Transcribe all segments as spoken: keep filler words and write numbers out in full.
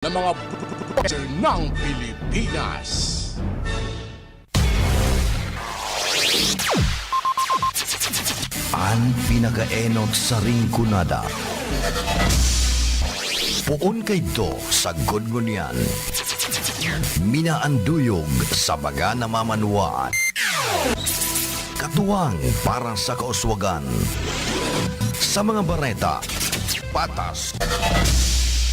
ng mga broadcaster ng Pilipinas. An pinakaenot sa Rinconada. Poon kaidto sa Gudgunian. Minaanduyog sa baga namamanwaan. Katuwang para sa kauswagan. Sa mga bareta, patas.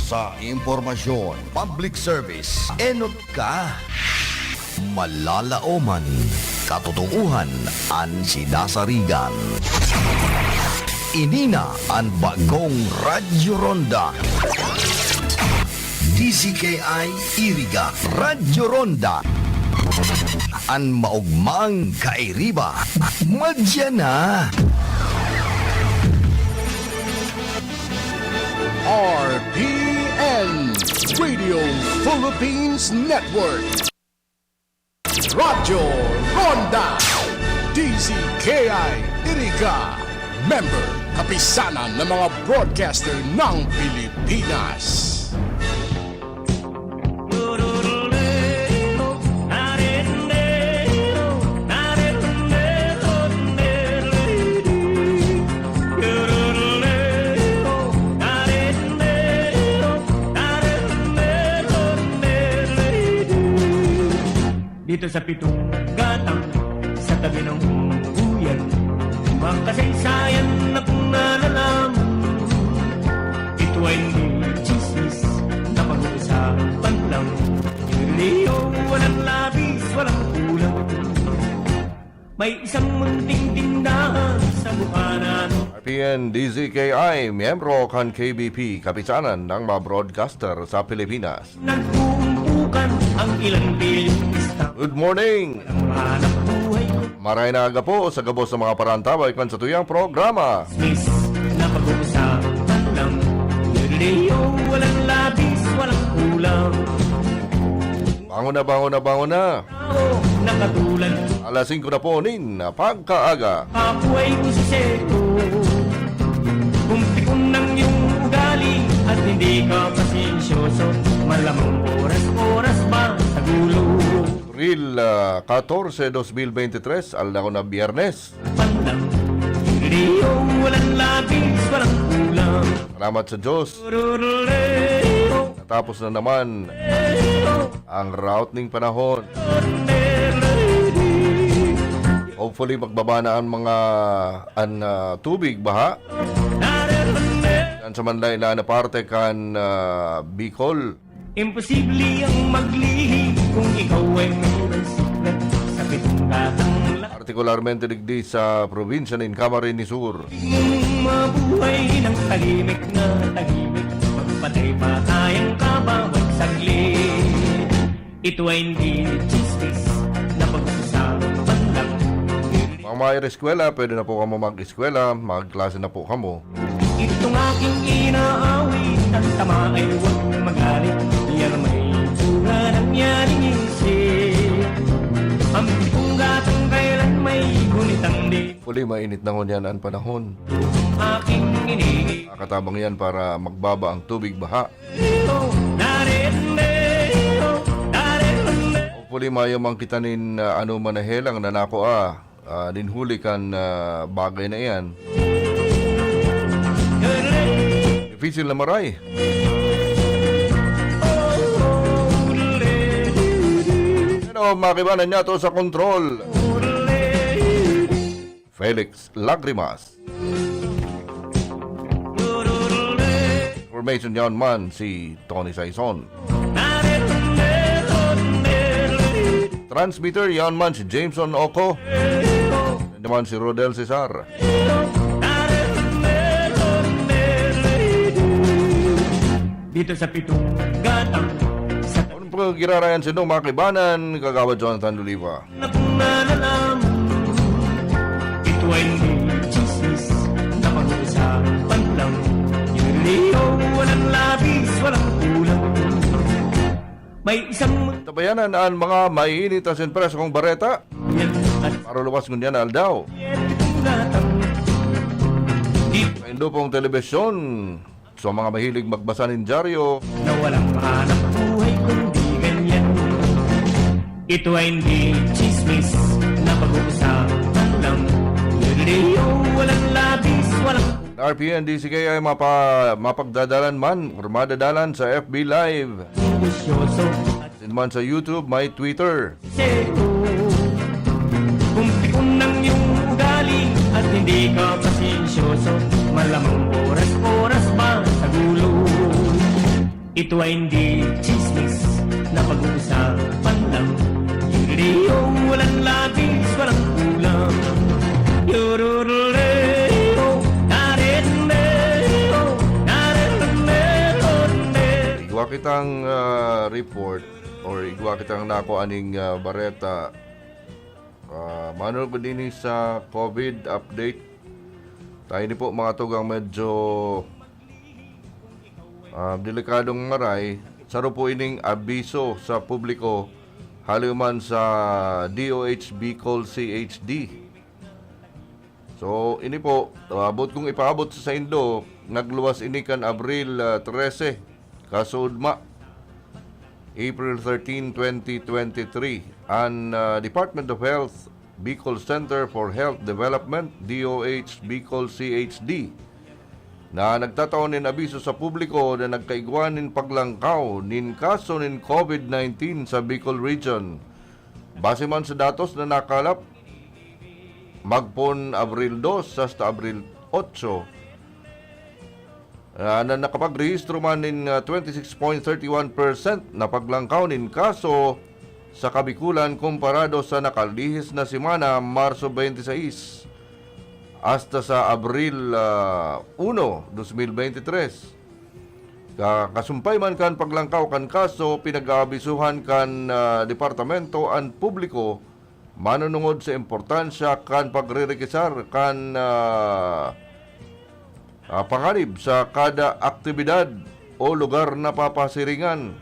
Sa impormasyon, public service, enot ka. Malalaoman, katotohanan an sinasarigan. Ini na an bagong Radyo Ronda. D Z K I Iriga, Radyo Ronda. An maogmang kairiba, madya na. R P N, Radio Philippines Network. Radyo Ronda, D Z K I Iriga, member, kapisanan ng mga broadcaster ng Pilipinas. Dito sa pitong gatang, sa tabi ng buyan, makasaysayan na kung nalalaman. Ito ay hindi chismis na pag-uusapan lang. Leo, walang labis, walang kulang. May isang munting tindahan sa mukha na ano. R P N D Z K I, miyembro kan K B P, Kapisanan ng mga Broadcaster sa Pilipinas. Nagpuumpukan ang ilang bilyong ista. Good morning! Ang hanap buhay ko. Maray na aga po sa gabos ng mga parantabay kan sa tuyang programa. Miss, na pag-uusapan lang. Leo, walang labis, walang kulang. Bangon na, bangon na, bangon na! Tao na katulad ko. Alas singko na po nin pagkaaga. Kabuhay ko si Seto. Kung pikon ng iyong ugali at hindi ka pasensyoso, malamang oras-oras ba sa gulo? Abril, ah, katorse, dos mil bente tres, aldaw na Biyernes. Panlang, Leo, walang labis, walang kulang. Salamat sa Diyos. Leo. Natapos na naman ang daraot ning panahon. Hopefully, magbaba na ang mga, an, ah, tubig, baha. Yan sa manlay na, na parte kan, ah, Bicol. Imposible ang maglihi kung ikaw ay may siklat sa pitong gatang la- Partikularmente digdi sa probinsya nin Camarines Sur. Mabuhay ng tahimik na tahimik, magpatay-patay ang kabawat saglit. Ito ay hindi chismis na pag-uusapan lang. Mga maeskwela, pwede na po kamo mag-eskwela, magklase na po kamo. Itong aking inaawit, ang tama ay huwag magalit. Yan may bunga ng yaring isip. Ang pitong gatang kailan may gunitang din. Huli, mainit na ngunyan ang panahon. Aking iniisip. Kakatabang yan para magbaba ang tubig baha. Hopefully, mayo man kita nin, ah, ano man na helang na nako, ah, ah, nin huli kan, ah, bagay na iyan. Difícil na maray. Pero makibanan niya to sa kontrol. Felix Lagrimas. Information, yaon man si Tony Saison. Transmitter, yaon man si Jameson Oco. Yan naman si Rodel Cesar. Dito sa pitong gatang, sa Ano po girarayan sa inyo, mga kaibanan, Kagawad Jonathan Oliva? Na kung nalalaman, ito ay hindi chismis na pag-uusapan lang. Yung Leo, walang labis, walang kulang. May isang Tabayanan ang mga maiinit na sinpresong bareta. Yan at Para luwas ngunyan na aldaw. Yan itong gatang. Di Sa Indupong Telebisyon, sa mga mahilig magbasa nin dyaryo, na walang mahanap Ito ay hindi chismis na pag-uusapan lang. Yuridiyo, walang labis, walang R P N D C K I mapa, mapagdadalan man or madadalan sa F B Live. Busyoso at Din man sa YouTube, may Twitter. Seto. Kung pikon ang iyong ugali at hindi ka pasensyoso, malamang oras-oras ba sa gulo? Ito ay hindi chismis na pag-uusapan lang. Yuridiyo, walang labis, walang kulang. Yururuleo, narendeo, narendeo. Igwa kitang, ah, report or igwa kitang nako aning, ah, bareta. Ah, manunod ko din sa COVID update. Tayo ni po, mga tugang, medyo, ah, delikadong maray. Saro po ining abiso sa publiko, haloy man sa D O H Bicol C H D. So, ini po, ah, boot kong ipaabot sa saindo, nagluwas ini kan Abril, ah, trese, kasuodma, April thirteen, twenty twenty-three, an, ah, Department of Health, Bicol Center for Health Development, D O H Bicol C H D, na nagtatao nin abiso sa publiko na nagkaigwa nin paglangkaw nin kaso nin COVID nineteen sa Bicol Region. Base man sa datos na nakalap, magpon Abril dos hasta Abril otso, ah, na nakapagrehistro man nin, ah, twenty six point thirty one percent na paglangkaw nin kaso sa Kabikulan komparado sa nakalihis na semana, Marso twenty-six, hasta sa Abril, ah, uno, dos mil beintitres. Ka-, kasumpay man kan paglangkaw kan kaso, pinag-aabisuhan kan, ah, departamento an publiko manunungod sa importansya kan pagririkisar kan, ah, ah, panganib sa kada aktibidad o lugar na papasiringan.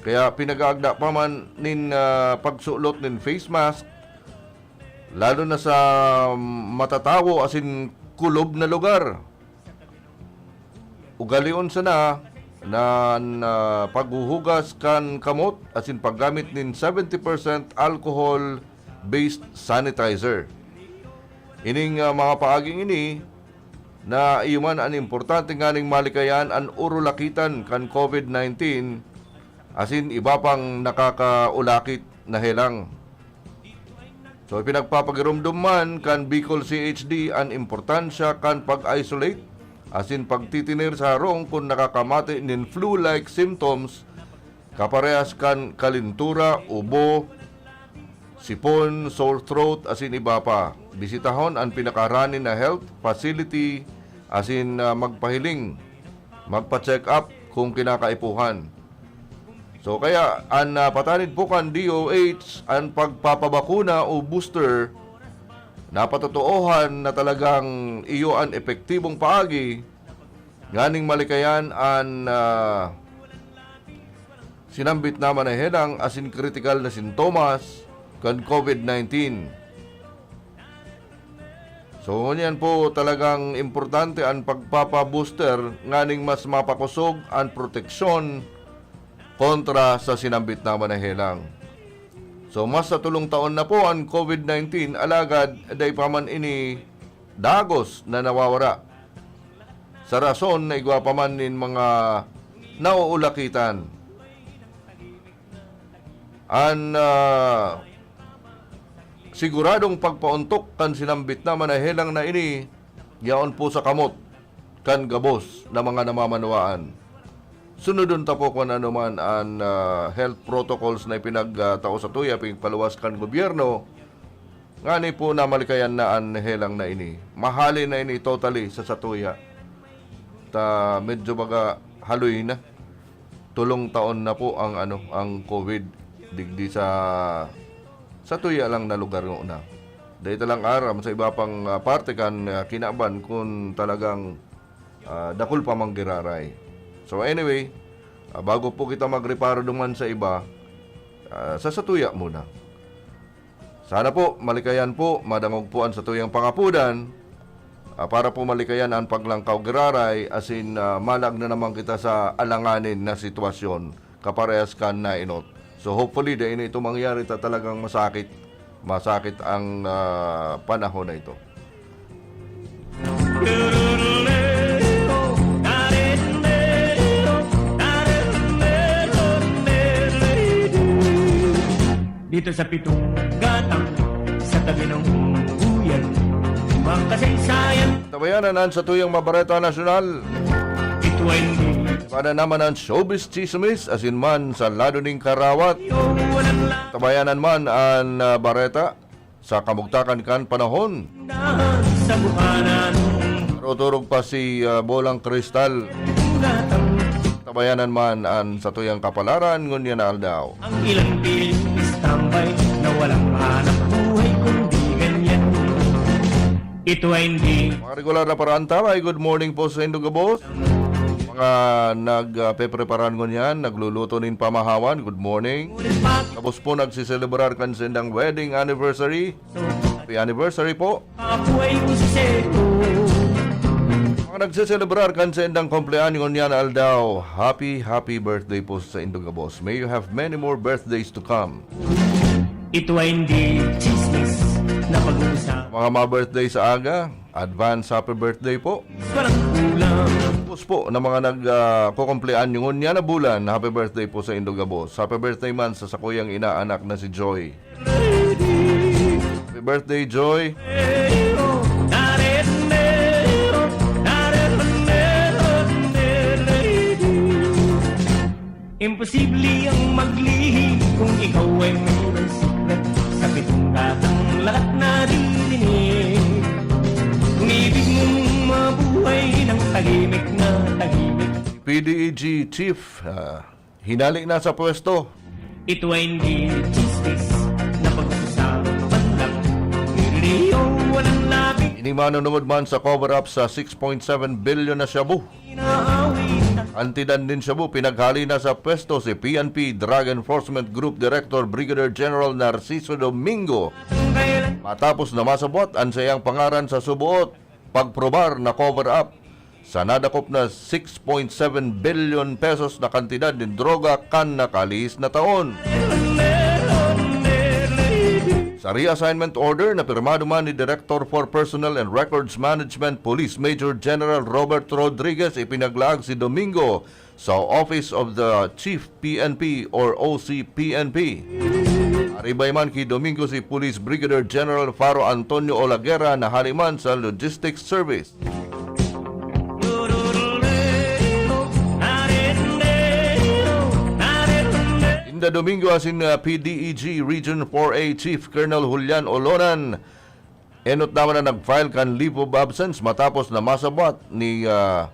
Kaya pinag-aagda pa man nin, ah, pagsulot nin face mask, lalo na sa matatawo asin kulob na lugar. Ugalion sana na, na paghuhugas kan kamot asin paggamit nin seventy percent alcohol-based sanitizer. Ining, ah, mga paaging ini na iyo man an importante nganing malikayan an urulakitan kan COVID nineteen asin iba pang nakakaulakit na helang. So, ipinagpapagiromdom man kan Bicol C H D an importansya kan pag-isolate asin pagtitinir sa harong kun nakakamate nin flu-like symptoms, kaparehas kan kalentura, ubo, sipon, sore throat, asin iba pa. Bisitahon an pinakaharani na health facility asin, ah, magpahiling, magpa-check up kung kinakaipuhan. So, kaya an, ah, patanid po kan D O H, an pagpapabakuna o booster, napatotoohan na talagang iyo an epektibong paagi nganing malikayan an, ah, sinambit na manahelang asin kritikal na sintomas kan COVID nineteen. So, ngunyan po talagang importante an pagpapa-booster nganing mas mapakosog an proteksyon kontra sa sinambit na manahelang. So, mas sa tolong taon na po an COVID nineteen, alagad dai pa man ini dagos na nawawara, sa rason na igwa pa man nin mga nauulakitan. An, ah, siguradong pagpaontok kan sinambit na manahelang na ini, yaon po sa kamot kan gabos na mga namamanwaan. Sunodon ta po kun ano man an, ah, health protocols na ipinagtao satuya, pinagpaluwas kan gobyerno, ngani po na malikayan na an helang na ini. Mahalin na ini totally sa satuya. Ta medyo baga haloy na. Tolong taon na po ang, ano, ang COVID digdi sa, satuya lang na lugar ngona. Dai ta lang aram sa iba pang, ah, parte kan, ah, kinaban kun talagang, ah, dakul pa mang giraray. So anyway, ah, bago po kita magreparo duman sa iba, ah, sa satuya muna. Sana po, malikayan po, madangog po an satuyang pangapodan, ah, para po malikayan an paglangkaw giraray, asin, ah, malag na naman kita sa alanganin na sitwasyon, kaparehas kan naenot. So hopefully, dai na ito mangyari ta talagang masakit. Masakit ang, ah, panahon na ito. Dito sa pitong gatang, sa tabi ng buyan, mga kasaysayan. Tabayanan an satuyang mga bareta nasyonal. Ito ay hindi Para naman ang showbiz chismis, asin man sa lado ning karawat. walang Tabayanan man an, ah, bareta sa kamugtakan kan panahon. Dahan sa bukanan. Tuturog pa si, ah, Bolang Kristal. Gatang Tabayanan man an satuyang kapalaran ngunyan na aldaw. Ang ilang piling istambay na walang hanap buhay kundi ganyan. Ito ay hindi Mga regular na paraantabay, good morning po sa indo gabos. Mga nagpepreparan ngunyan, nagluluto nin pamahawan, good morning. ulit pa Tapos po nagsiselebrar kan sendang wedding anniversary. Happy anniversary po. Kapoy kong siseko. Mga nagseselebrar kan saindang kumpleanyo ngunyan aldaw, happy, happy birthday po sa indong gabos. May you have many more birthdays to come. Ito ay hindi chismis na pag-uusap. Mga mga birthday sa aga, advance happy birthday po. Walang kulang. Tapos po na mga nag, ah, kukumpleanyo ngunyan na bulan, happy birthday po sa indong gabos. Happy birthday man sa sakuyang inaanak na si Joy. Happy birthday, Joy. Imposible ang maglihim kung ikaw ay mayroong secret. Sa pitong gatang lahat naririnig. Kung ibig mong mabuhay ng tahimik na tahimik. P D E G Chief, ah, hinali na sa pwesto. Ito ay hindi chismis na pag-usapan lang. Niririyaw, walang labi. Ini manunungod man sa cover-up sa six point seven billion na shabu. Inaawit ang Kantidad nin shabu, pinaghali na sa pwesto si P N P Drug Enforcement Group Director Brigadier General Narciso Domingo. kailan Matapos na masabwat an saiyang pangaran sa suboot, pagprobar na cover-up sa nadakop na six point seven billion pesos na kantidad nin droga kan nakalihis na taon. Sa reassignment order na pirmado man ni Director for Personnel and Records Management Police Major General Robert Rodriguez, ipinaglaag si Domingo sa Office of the Chief P N P or O C P N P. Aribay man ki Domingo si Police Brigadier General Faro Antonio Olaguera na hali man sa Logistics Service. Inda Domingo asin, ah, P D E G Region four A Chief Colonel Julian Olonan, enot naman na nag-file kan leave of absence matapos na masabwat ni, ah,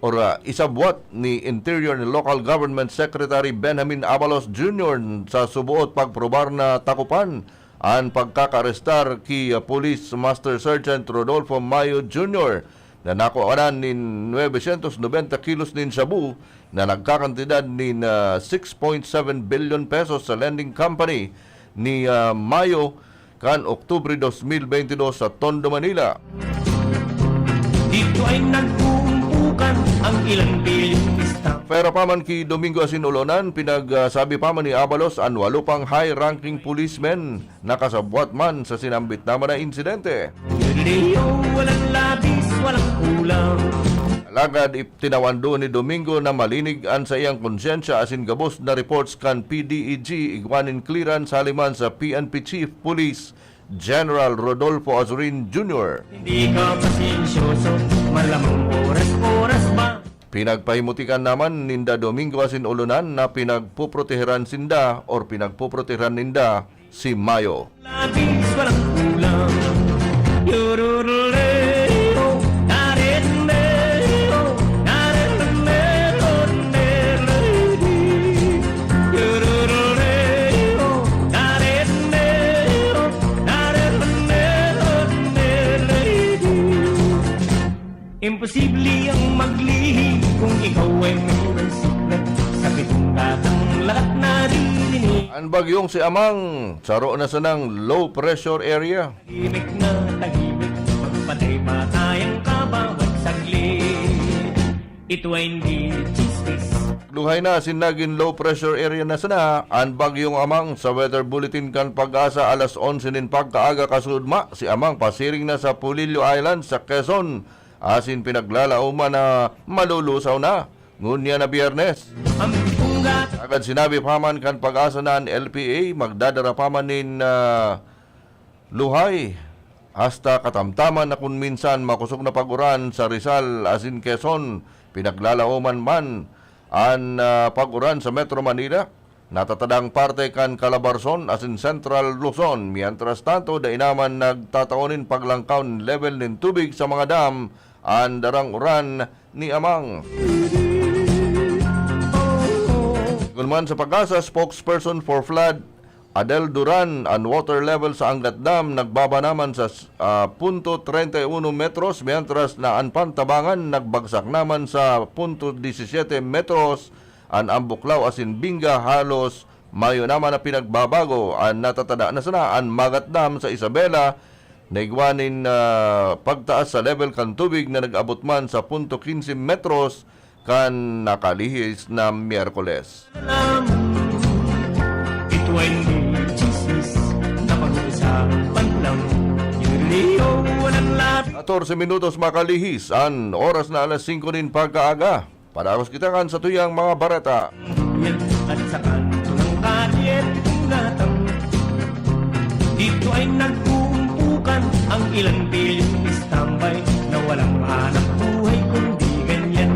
or, ah, isabwat ni Interior ni Local Government Secretary Benjamin Abalos Junior sa suboot pagprobar na takopan an pagkakaarestar ki, ah, Police Master Sergeant Rodolfo Mayo Junior na nakuhanan nin nuebe syentos nobenta kilos nin shabu na nagkakantidad nin, ah, six point seven billion pesos sa lending company ni, ah, Mayo kan Oktubre dos mil beintidos sa Tondo, Manila. Dito ay nagkuumpukan ang ilang piling isda. Pero pa man ki Domingo asin Olonan, pinagsabi pa man ni Abalos an walo pang high-ranking policemen na kasabwat man sa sinambit naman na insidente. Galileo, walang labis, walang kulang. Alagad ip-, tinawan doon ni Domingo na malinig an saiyang konsyensya asin gabos na reports kan P D E G igwa nin clearance hali man sa P N P Chief Police General Rodolfo Azurin Junior. Hindi ka pasensyoso, malamang oras-oras ba? Pinagpahimutikan naman ninda Domingo asin Olonan na pinagpuproteheran sinda or pinagpuproteheran ninda si Mayo. Labis, walang kulang. Yororoleo, narendeo, narendeo, neredi. Yororoleo, narendeo, narendeo, neredi. Imposible ang maglihim kung ikaw ay mayroong secret. Sa pitong gatang lahat naririnig. An bagyong si Amang, saro na sanang low pressure area. Tahimik na tahimik, magpatay-patay ang kabawat saglit. Ito ay hindi chismis. Luhay na asin nagin low pressure area na sana an Bagyong Amang. Sa weather bulletin kan PAGASA, alas onse nin pagkaaga kasuodma, si Amang pasiring na sa Polillo Island sa Quezon, asin pinaglalaoman na malulusaw na ngunyan na Biyernes. Agad sinabi pa man kan PAGASA na an L P A magdadara pa man nin, ah, luhay hasta katamtaman na kun minsan makosog na pag-uran sa Rizal asin Quezon. Pinaglalaoman man an, ah, pag-uran sa Metro Manila, natatadang parte kan Calabarzon asin Central Luzon. Mientras tanto, dai naman nagtatao nin paglangkaw nin level nin tubig sa mga dam an darang uran ni Amang. Kun man sa PAGASA, spokesperson for flood, Adel Duran, an water level sa Angat Dam nagbaba naman sa, ah, punto treinta y uno metros, mientras na an Pantabangan nagbagsak naman sa punto disisiyete metros. An Ambuklao asin Binga halos mayo naman na pinagbabago. An natatada na sana an Magat Dam sa Isabela, na igwa nin, ah, pagtaas sa level kan tubig na nag-abot man sa punto kinse metros kan nakalihis na Miyerkules. Ito ay hindi chismis na pag-uusapan lang. Yung Leo, walang labi. Katorse minutos makalihis an oras na alas singko nin pagkaaga. Padagos kita kan satuyang mga bareta. Yan at sa kanto ng kalye, gatang. Dito ay nagkuumpukan ang ilang pilyong istambay na walang hanap buhay kundi ganyan.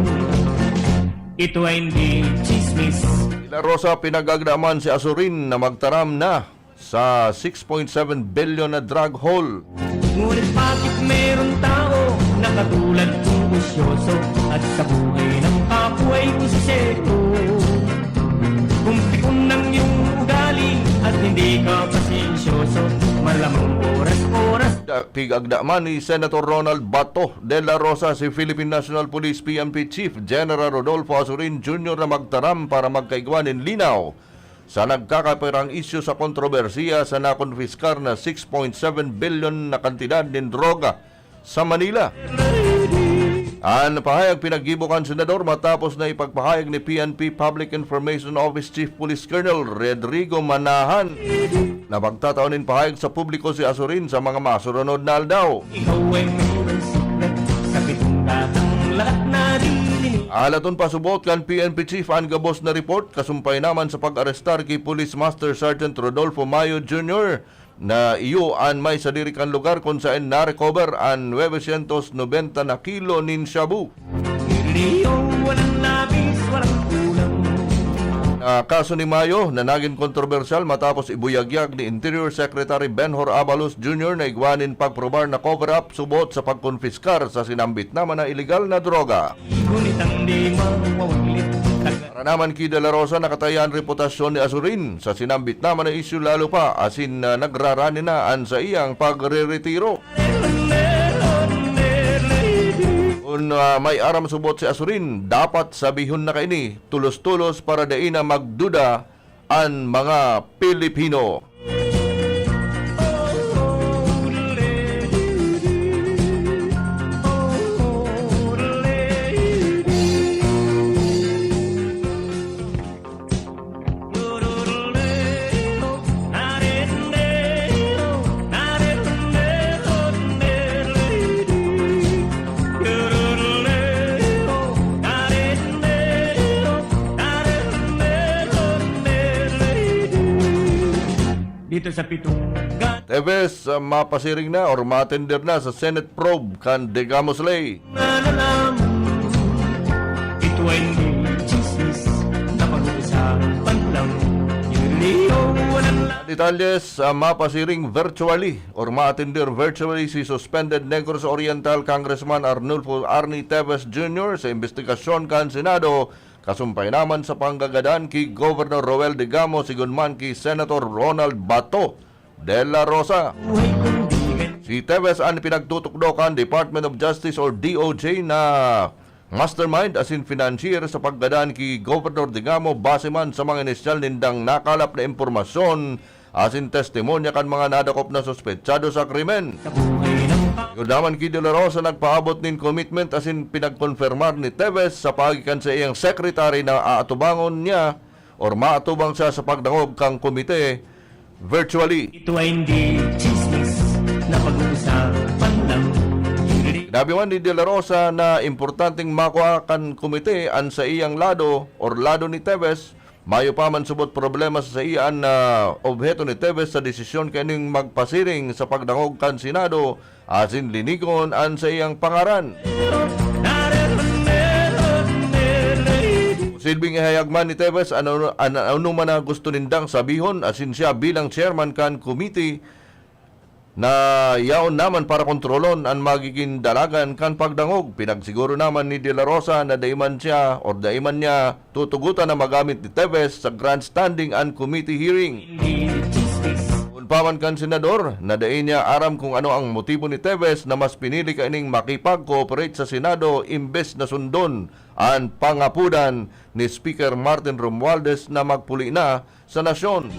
Ito ay hindi chismis. De La Rosa, pinag-agda man si Azurin na magtaram na sa six point seven billion na drug haul. Ngunit bakit meron tao na katulad kong usyoso at sa buhay ng kapwa ay usisero? Kung pikon ng iyong ugali at hindi ka pasensyoso, malamang oras-oras. Da-, pig-agda man ni Senator Ronald Bato de la Rosa si Philippine National Police, P N P, Chief General Rodolfo Azurin Junior na magtaram para magkaigwa nin linaw sa nagkakapirang isyu sa kontrobersiya sa nakonpiskar na six point seven billion na kantidad nin droga sa Manila. An pahayag pinaggibo kan senador matapos na ipagpahayag ni P N P Public Information Office Chief Police Colonel Rodrigo Manahan na magtatao nin pahayag sa publiko si Azurin sa mga masurunod na aldaw. Ikaw ay mayroong secret sa pitong gatang lahat na dinig. Halaton pa subot kan P N P Chief an gabos na report, kasumpay naman sa pag-arestar ki Police Master Sergeant Rodolfo Mayo Junior na iyo an may sadiri kan lugar kun saen na-recover an nuebe syentos nobenta na kilo nin shabu. Leo, walang labis, walang kulang. Ah, kaso ni Mayo na nagin kontrobersyal matapos ibuyagyag ni Interior Secretary Benhur Abalos Junior na igwa nin pagprobar na cover-up subot sa pagkonpiskar sa sinambit naman na iligal na droga. Ngunit ang di mawawaglit. Para naman ki De La Rosa, nakataya an reputasyon ni Azurin sa sinambit naman na isyu lalo pa, asin, ah, nagrarani na an saiyang pagreretiro. Kun, ah, may aram subot si Azurin, dapat sabihon na kaini, tulos-tulos para dai na magduda an mga Pilipino. Dito sa pitong ga- Tebes, ah, mapasiring na or matender na sa Senate probe kan Degamo Slay. Alam, ito ay hindi chismis na pag-uusapan lang. Yung Leo, walang la- Detalles, ah, mapasiring virtually or maatender virtually si suspended Negros Oriental Congressman Arnulfo Arnie Tevez Junior sa imbestigasyon kan Senado, kasumpay naman sa panggagadan ki Governor Roel Degamo sigun man ki Senator Ronald Bato de la Rosa. Si Tevez an pinagtutukdo kan Department of Justice or D O J na mastermind asin financier sa paggadan ki Governor Degamo base man sa mga inisyal nindang nakalap na impormasyon asin testimonya kan mga nadakop na suspetsado sa krimen. Sa buhay ng Igod naman ki De La Rosa nagpaabot nin commitment asin pinagkonfirmar ni Teves sa paagi kan saiyang secretary na aatubangon niya or maatubang siya sa pagdangog kan komite virtually. Ito ay hindi chismis na pag-uusapan lang. Sinabi man ni De La Rosa na importanteng makua kan komite an saiyang lado or lado ni Teves. Mayo pa man subot problema sa saiya an, ah, obheto ni Teves sa desisyon kaining magpasiring sa pagdangog kan Senado asin linigon an saiyang pangaran. Posibleng ihayag man ni Teves ano, an, ano man na gusto nindang sabihon asin siya bilang chairman kan committee na yaon naman para kontrolon an magigin dalagan kan pagdangog. Pinagsiguro naman ni De La Rosa na dai man siya or dai man niya tutugotan na magamit ni Teves sa grandstanding an committee hearing. Kun pa man kan senador na dai niya aram kung ano ang motibo ni Teves na mas pinili kaining makipag-cooperate sa Senado imbes na sundon an pangapodan ni Speaker Martin Romualdez na magpuli na sa nasyon.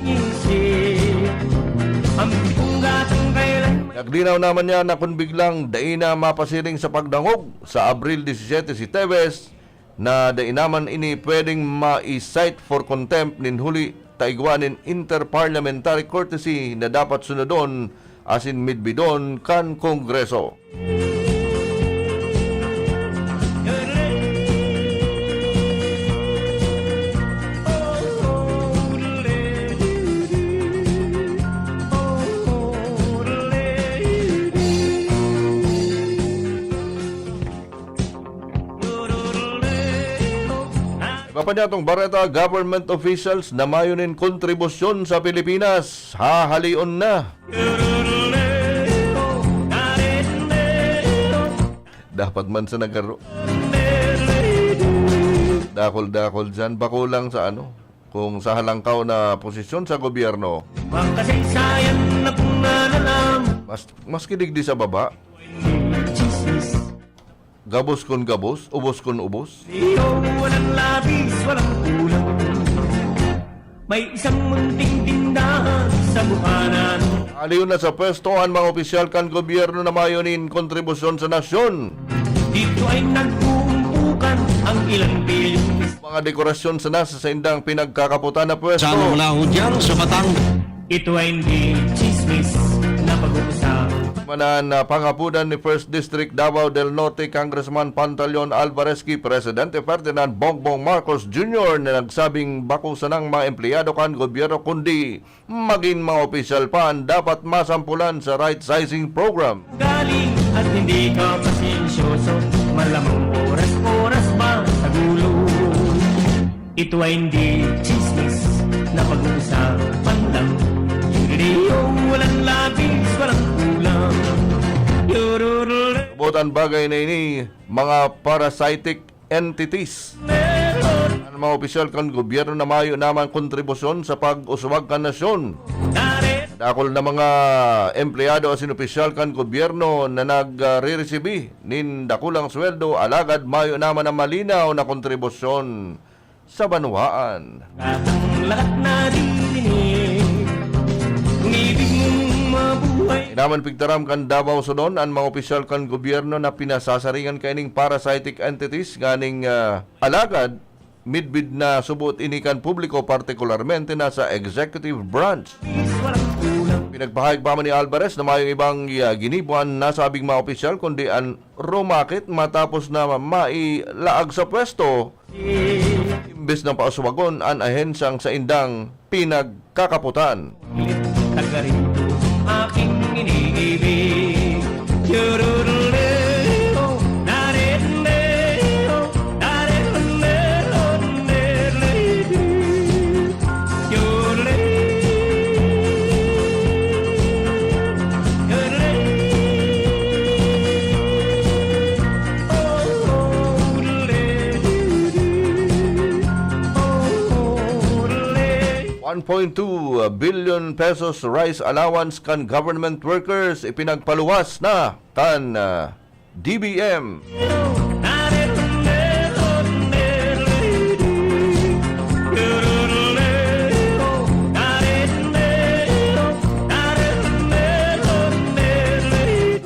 Naglinaw naman niya na kun biglang dai na mapasiring sa pagdangog sa Abril disisete si Teves, na dai naman ini pwedeng ma-cite for contempt nin huli ta igwa nin interparliamentary courtesy na dapat sunodon asin midbidon kan Kongreso. Iba pa niya tong bareta, government officials na mayo nin kontribusyon sa Pilipinas, hahalion na. Dapat man sa nagaro. Dakol-dakol dyan, bako lang sa ano, kung sa halangkaw na posisyon sa gobyerno. Makasaysayan na kung nalalam. Mas, mas kidigdi sa baba. Chismis. Gabos kun gabos, ubos kun ubos. Iyo, walang labis, walang kulang. May isang munting tindahan sa buhanan. Aliw na sa pwesto an mga opisyal kan gobyerno na mayo nin kontribusyon sa nasyon. Dito ay nag-uumpukan ang ilang bilyon. Mga dekorasyon sana sa saindang pinagkakaputan na pwesto. Sa mga hudyang sa Batangas. Ito ay hindi chismis na pag-uusap. Manan na pangapudan ni First District Davao del Norte Congressman Pantaleon Alvarez ki Presidente Ferdinand Bongbong Marcos Junior na nagsabing bako sanang mga empleyado kan gobyerno kundi magin mga opisyal pa an dapat masampulan sa right sizing program. Galing at hindi ka pasensyoso, malamang oras-oras ba sa gulo? Ito ay hindi chismis na pag-uusapan lang. Hindi yung walang labis, walang kulang. Yururul. Buot an bagay na ini, mga parasitic entities. An mga opisyal kan gobyerno na mayo naman kontribusyon sa pag-uswag kan nasyon. Dakol na mga empleyado asin opisyal kan gobyerno na nagre-resibi nin dakulang sweldo, alagad mayo naman na malinaw na kontribusyon sa banwaan. Lahat na dininig, umibig mong mabuhay. Inaman pigtaram kan Davao Sudon an mga opisyal kan gobyerno na pinasasaringan kaining parasitic entities nganing, ah, alagad midbid na subot ini kan publiko, partikularmente na sa executive branch. Pinagpahayag pa man ni Alvarez na mayong ibang, ah, ginibo an nasabing mga opisyal, kundi an rumakit matapos na mailaag sa pwesto. Imbes na pauswagon an ahensyang saindang pinagkakaputan. Taga rito, aking iniibig. Yururuleo, narendeo, narendeo, nerledi. Yurule, yurule. One point two billion pesos rice allowance kan government workers ipinagpaluwas na kan, ah, D B M.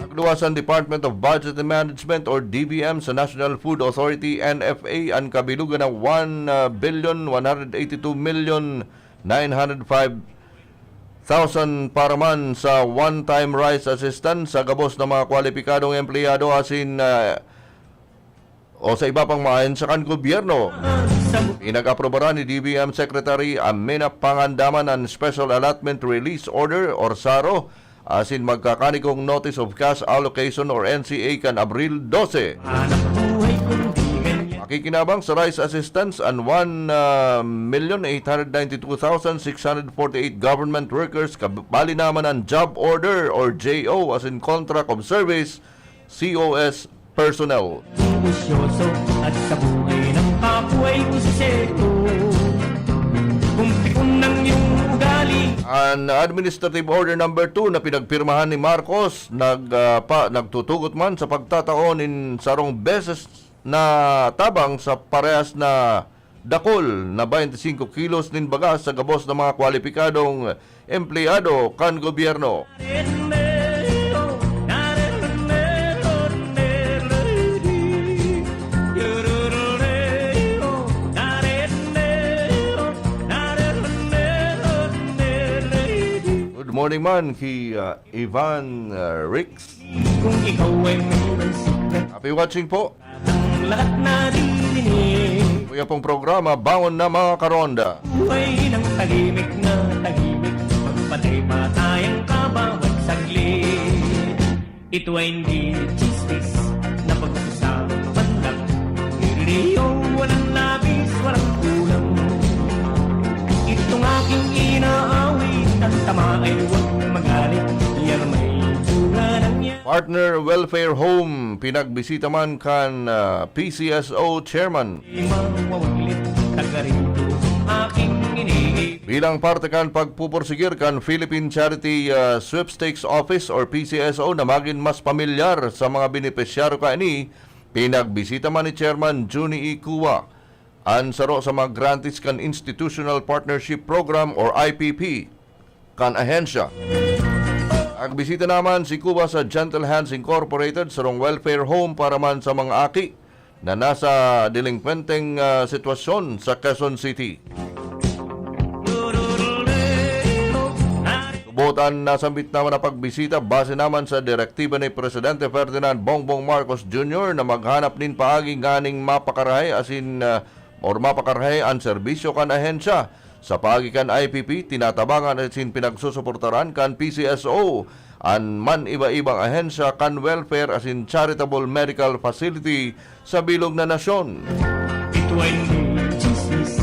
Nagluwas Sa Department of Budget and Management or D B M sa National Food Authority, N F A, an kabilugan na one billion one hundred eighty two million nine hundred five thousand para man sa one-time rice assistance sa gabos na mga kwalipikadong empleyado asin, ah, o sa iba pang mga ahensya kan gobyerno. Pinag-aprobaran ni D B M Secretary Amena Pangandaman an Special Allotment Release Order or saro asin magkakanigong Notice of Cash Allocation or N C A kan Abril dose. Hanap buhay kung di ganyan. Makikinabang sa rice assistance an one, ah, million eight hundred ninety two thousand six hundred forty eight government workers, kabali naman an job order or J O asin contract of service, C O S, personnel. Busyoso at sa buhay ng kapwa ay kusisero. Kung pikon ng iyong ugali. An Administrative Order Number Two na pinagpirmahan ni Marcos nag, ah, pa, nagtutugot man sa pagtatao nin sarong beses na tabang sa parehas na dakul na twenty-five kilos nin bagas sa gabos na mga kwalipikadong empleyado kan gobyerno. Good morning man ki, ah, Ivan, ah, Rix. Kung ikaw ay mayroon sikreto. Happy watching po. Ang lahat naririnig. Kuya pong programa, Bangon na mga Karonda. Buhay ng tahimik na tahimik. Magpatay-patay ang kabawat saglit. Ito ay hindi chismis na pag-usapan lang. Niririyo, walang labis, walang kulang. Itong aking inaawit, ang tama ay huwag magalit. Yan may itsura ng yan. Partner Welfare Home, pinagbisita man kan, ah, P C S O Chairman. Di mawawaglit, taga rito ang aking iniibig. Bilang parte kan pagpupursigir kan Philippine Charity, ah, Sweepstakes Office or P C S O na magin mas pamilyar sa mga benepisyaryo kaini, pinagbisita man ni Chairman Junie E. Cua an saro sa mga grantees kan Institutional Partnership Program or I P P kan ahensya. Nagbisita naman si Cua sa Gentle Hands Incorporated, sarong welfare home para man sa mga aki na nasa delinkwenteng, ah, sitwasyon sa Quezon City. Subot an nasambit naman na pagbisita base naman sa direktiba ni Presidente Ferdinand Bongbong Marcos Junior na maghanap nin paagi nganing mapakarahay asin, ah, or mapakarahay an serbisyo kan ahensya. Sa paagi kan I P P, tinatabangan asin pinagsusuportaran kan P C S O an man-iba-ibang ahensya kan welfare asin charitable medical facility sa bilog na nasyon. Ito ay hindi chismis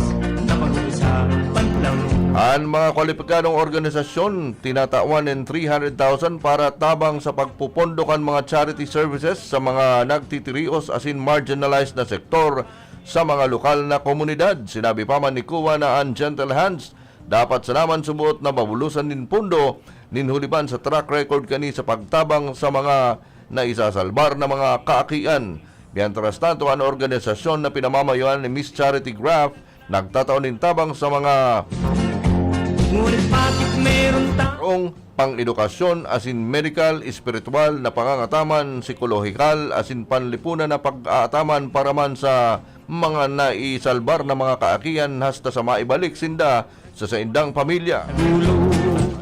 na pag-uusapan lang. An mga kwalipikadong organisasyon, tinatawan nin three hundred thousand para tabang sa pagpupondo kan mga charity services sa mga nagtitirios asin marginalized na sektor sa mga lokal na komunidad. Sinabi pa man ni Cua na an Gentle Hands dapat sana man suboot na mabulosan nin pondo nin huliban sa track record kani sa pagtabang sa mga naisasalbar na mga kaakian. Mientras tanto, an organisasyon na pinamamayoan ni Miss Charity Graff nagtatao nin tabang sa mga Ngunit bakit meron ta- rong pang-edukasyon asin medikal, espiritual na pangangataman, psikolohikal asin panlipunan na pag-aataman para man sa mga naisalbar na mga kaakian hasta sa maibalik sinda sa saindang pamilya.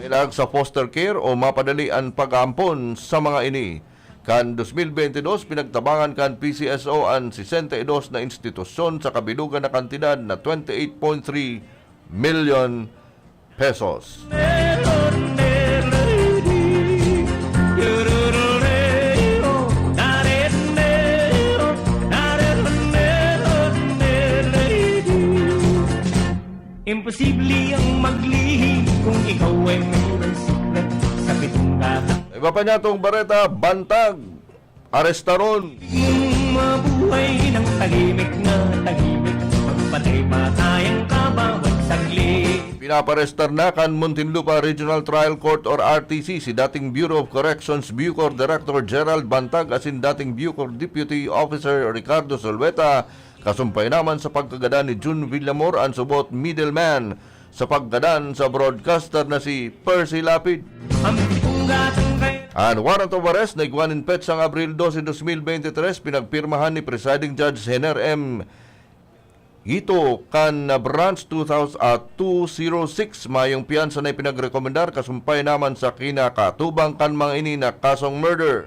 Mailag sa foster care o mapadali an pag-aampon sa mga ini. Kan dos mil bente dos, pinagtabangan kan P C S O an sesenta y dos na institusyon sa kabilugan na kantidad na twenty eight point three milyon pesos. Imposible ang maglihim kung ikaw ay mayroong sikret sa pitong gatang. Iba pa niya tong bareta, bantag, arestaron. Mabuhay ng tahimik na tahimik, magpatay-patay ang kabawat saglit. Pinaparestar na kan Muntinlupa Regional Trial Court or R T C si dating Bureau of Corrections Bucor Director Gerald Bantag asin dating Bucor Deputy Officer Ricardo Zulueta, kasumpay naman sa pagkagadan ni Jun Villamor, an subot middleman sa paggadan sa broadcaster na si Percy Lapid. Ang pitong gatang kay An warrant of arrest na igwa nin petsang Abril dose, dos mil bente tres, pinagpirmahan ni Presiding Judge Hener M. Gito kan Branch two thousand, ah, two zero six. Mayong piyansa na ipinagrekomendar kasumpay naman sa kinakatubang kan mga ini na kasong murder.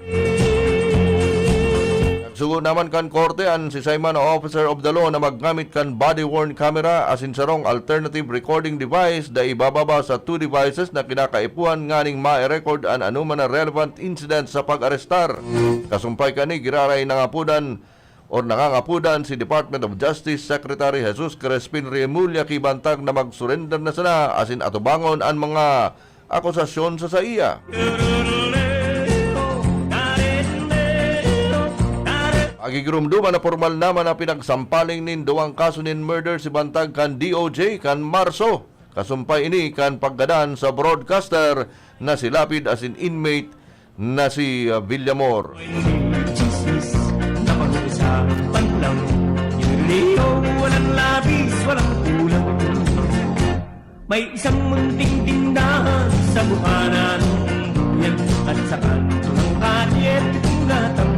Nagsugo naman kan korte an sisay man na officer of the law na maggamit kan body-worn camera asin sarong alternative recording device, dai ibababa sa two devices na kinakaipuhan nganing ma-record an anoman na relevant incident sa pag-arestar. Kasumpay kani, giraray nangapodan or nangangapodan si Department of Justice Secretary Jesus Crispin Remulla ki Bantag na mag-surrender na sana asin atubangon an mga akusasyon sa saiya. Magigiromdoman na pormal naman na pinagsampaling nin duwang kaso nin murder si Bantag kan D O J kan Marso. Kasumpay ini kan paggadan sa broadcaster na si Lapid asin inmate na si, ah, Villamor. Chismis na pag-uusapan lang. Yung Leo, walang labis, walang kulang. May isang munting tindahan sa buhanan ng duyan at sa kanto ng kalye Pinatang.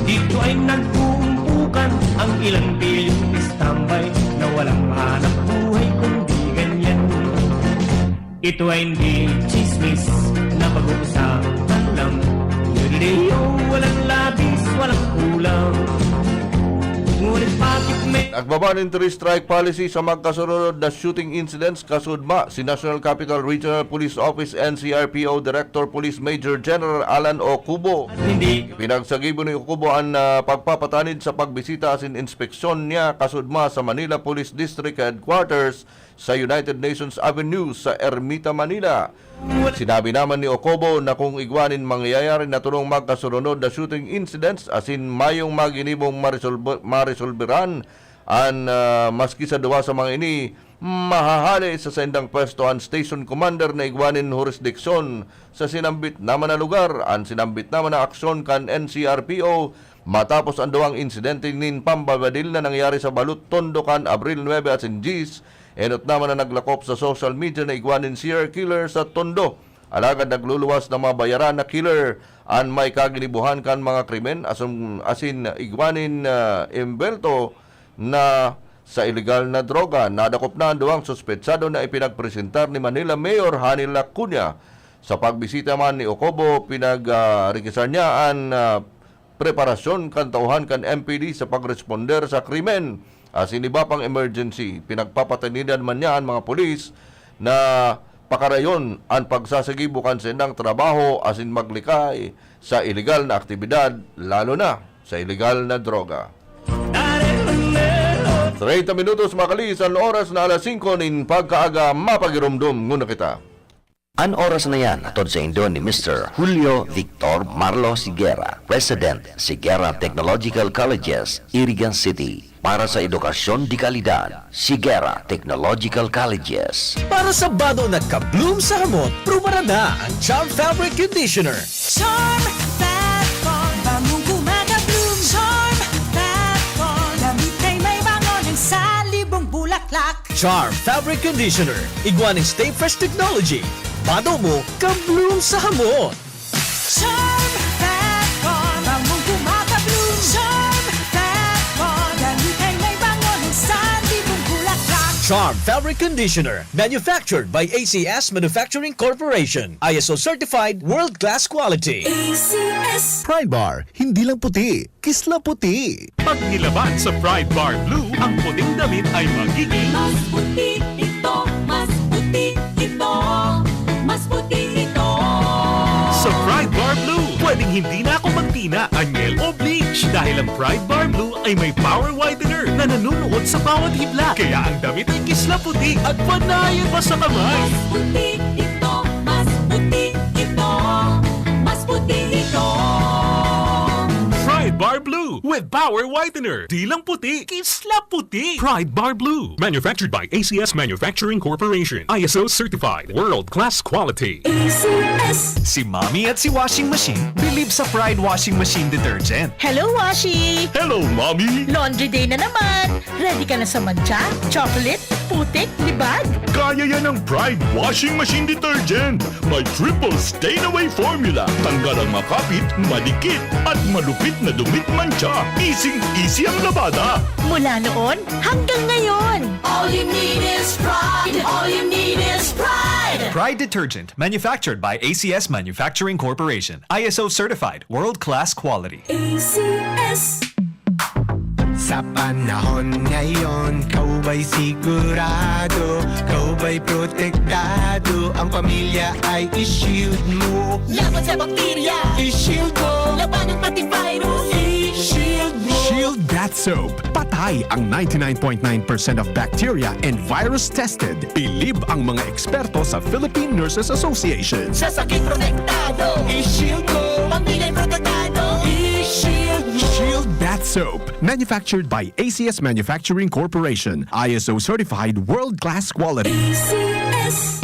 Dito ay nagkuumpukan ang ilang pilyong tambay na walang hanap buhay kundi ganyan. Ito ay hindi chismis na pag-uusapan lang. Galileo, walang labis, walang kulang. Ngunit bakit may Nagbaba nin three-strike policy sa magkasunod na shooting incidents kasudma si National Capital Regional Police Office, N C R P O, Director Police Major General Alan Okubo. Hindi. Pinagsagibo ni Okubo an, ah, pagpapatanid sa pagbisita asin inspeksyon niya kasudma sa Manila Police District Headquarters sa United Nations Avenue sa Ermita, Manila. Sinabi naman ni Okubo na kung igwa nin mangyayari na tolong magkasurunod na shooting incidents asin mayong maginibong maresolbe-, maresolberan an, ah, maski sa duwa sa mga ini, mahahale sa saindang pwesto an station commander na igwa nin hurisdiksyon sa sinambit naman na lugar. An sinambit naman na aksyon kan N C R P O matapos an duwang insidente nin pambabadil na nangyari sa Balot, Tondo kan Abril nuebe asin dyes, enot naman na naglakop sa social media na igwa nin serial killer sa Tondo. Alagad nagluluwas na mabayaran na killer an may kaginibohan kan mga krimen asin, asin igwa nin, ah, embwelto na sa ilegal na droga. Nadakop na an duwang suspetsado na ipinagpresentar ni Manila Mayor Hani Lacuna. Sa pagbisita man ni Ocobo, pinag, ah, rikisar niya an, ah, preparasyon kan tauhan kan M P D sa pagresponder sa krimen asin iba pang emergency. Pinagpapatanidan man niya an mga pulis na pakarayon an pagsasagibo kan saindang trabaho asin maglikay sa ilegal na aktibidad, lalo na sa ilegal na droga. Treinta minutos makaliis an oras na alas singko nin pagkaaga, mapagiromdom nguna kita. An oras na yan, hatod saindo ni Mister Julio Victor Marlo Siguera, President, Siguera Technological Colleges, Irigan City. Para sa edukasyon de kalidad, Siguera Technological Colleges. Para sa bado na ka-bloom sa hamot, prubaran na ang Charm Fabric Conditioner. Charm Fat Con, bangong gumagabloom. Charm Fat Con, damit ay may bango ng salibong bulaklak. Charm Fabric Conditioner, igwa nin Stay Fresh Technology. Bado mo, ka-bloom sa hamot. Charm Fat Con, bangong gumagabloom. Charm Fat Con, damit ay may bango ng salibong bulaklak. Charm Fabric Conditioner, manufactured by A C S Manufacturing Corporation. I S O certified, world-class quality. A C S. Pride Bar, hindi lang puti, kisla puti. Pag nilaban sa Pride Bar Blue, ang puting damit ay magiging Mas puti ito, mas puti ito, mas puti ito. Sa Pride Bar Blue, pwedeng hindi na ako magtina, anyel o bleach dahil ang Pride Bar Blue ay may power whitener na nanunuot sa bawat hibla. Kaya ang damit ay kisla puti at panayan pa sa kamay. Mas puti ito, mas puti ito, mas puti ito. Pride Bar Blue with power whitener. Di lang puti, kisla puti. Pride Bar Blue. Manufactured by A C S Manufacturing Corporation. I S O certified. World class quality. A C S. Si Mommy at si Washing Machine bilib sa Pride Washing Machine Detergent. Hello, Washi! Hello, Mommy! Laundry day na naman! Ready ka na sa mantsa, chocolate, putik, libag? Yan ang Pride Washing Machine Detergent. May triple stain away formula. Tanggal ang makapit, madikit, at malupit na dumi at mantsa. Easy-easy ang labada. Mula noon hanggang ngayon. All you need is pride. All you need is pride. Pride detergent, manufactured by A C S Manufacturing Corporation. I S O certified, world-class quality. A C S. Sa panahon ngayon, ikaw ba'y sigurado? Ikaw ba'y protektado? Ang pamilya ay i-shield mo. Laban sa bakterya. I-shield mo. Labanan pati virus. I-shield mo. Shield Bath Soap. Patay ang ninety-nine point nine percent of bacteria and virus tested. Bilib ang mga eksperto sa Philippine Nurses Association. Sa sakit protektado. I-shield mo. Pamilya'y protektado. I-shield mo. Shield Bath Soap. Manufactured by A C S Manufacturing Corporation. I S O certified world-class quality. A C S.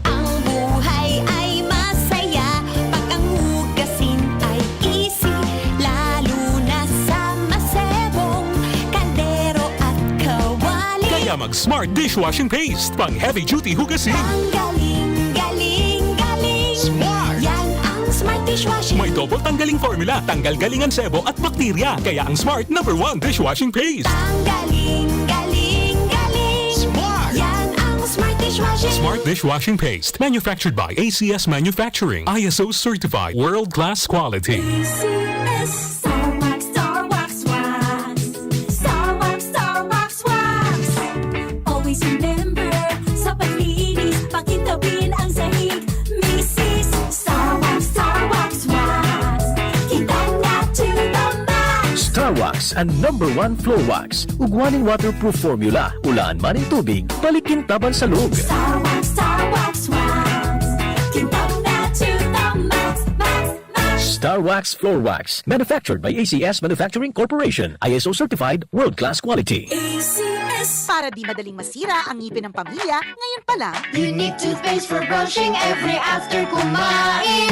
Ang buhay ay masaya pag ang hugasin ay easy, lalo na sa masebong kaldero at kawali. Kaya mag Smart Dishwashing Paste, pang heavy duty hugasin. Ang galing, galing, galing. Smart! Yan ang Smart Dishwashing. May double tanggaling formula, tanggal galing ang sebo at bakterya. Kaya ang Smart number one dishwashing paste. Ang galing, galing, galing. Smart! Yan ang Smart Dishwashing. Smart Dishwashing Paste, manufactured by A C S Manufacturing, I S O certified, world-class quality. A C S. Star Wax, Star Wax, Wax. Star Wax, Star Wax, Wax. Always remember, sa paglinis, pakintabin ang sahig. Misis, Star Wax, Star Wax, Wax. Kintab na to the max. Star Wax, ang number one floor wax. Ugwa nin waterproof formula. Ulaan man nin tubig, balikin taban sa loob. Star Wax, Star Wax, Wax. Kintab na to the max, max, max. Star Wax Floor Wax. Manufactured by A C S Manufacturing Corporation. I S O certified, world-class quality. A C S. Para di madaling masira ang ngipin ng pamilya, ngayon pa lang. Unique toothpaste for brushing every after kumain.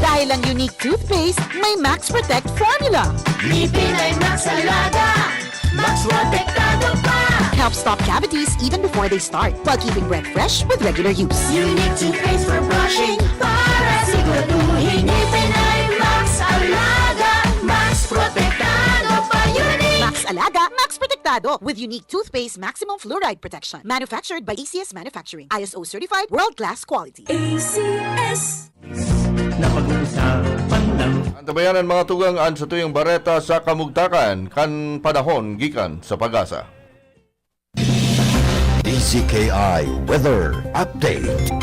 Dahil ang Unique Toothpaste may Max Protect Formula. Ngipin ay Max Alaga. Max Protektado pa. Helps stop cavities even before they start, while keeping breath fresh with regular use. Unique toothpaste for brushing para siguraduhin ngipin ay Max Alaga. Max Protektado pa. Unique. Max Alaga, Max Protektado with Unique Toothpaste Maximum Fluoride Protection. Manufactured by A C S Manufacturing. I S O certified, world-class quality. A C S. Napag-uusapan lang. Antabayanan, mga tugang, an satuyang bareta sa kamugtakan kan panahon gikan sa PAGASA. D Z K I Weather Update.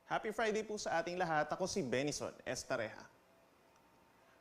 Happy Friday po sa ating lahat. Ako si Benison Estareja.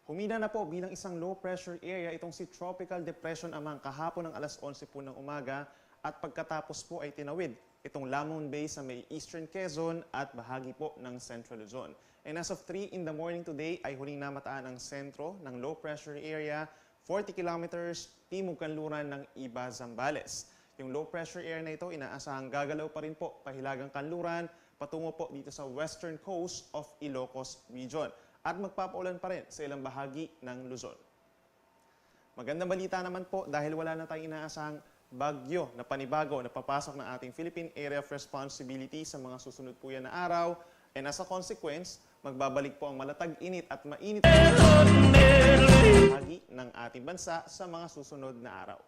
Humina na po bilang isang low pressure area itong si Tropical Depression Amang kahapon ng alas onse po ng umaga at pagkatapos po ay tinawid itong Lamon Bay sa may Eastern Quezon at bahagi po ng Central Luzon. And as of three in the morning today ay huling namataan ang sentro ng low pressure area, forty kilometers timog kanluran ng Iba, Zambales. Yung low pressure area na ito inaasahang gagalaw pa rin po pahilagang kanluran patungo po dito sa western coast of Ilocos Region at magpapaulan pa rin sa ilang bahagi ng Luzon. Magandang balita naman po dahil wala na tayong inaasahang bagyo na panibago na papasok ng ating Philippine Area of Responsibility sa mga susunod po yan na araw. And as a consequence, magbabalik po ang malatag init at mainit na bahagi ng ating bansa sa mga susunod na araw.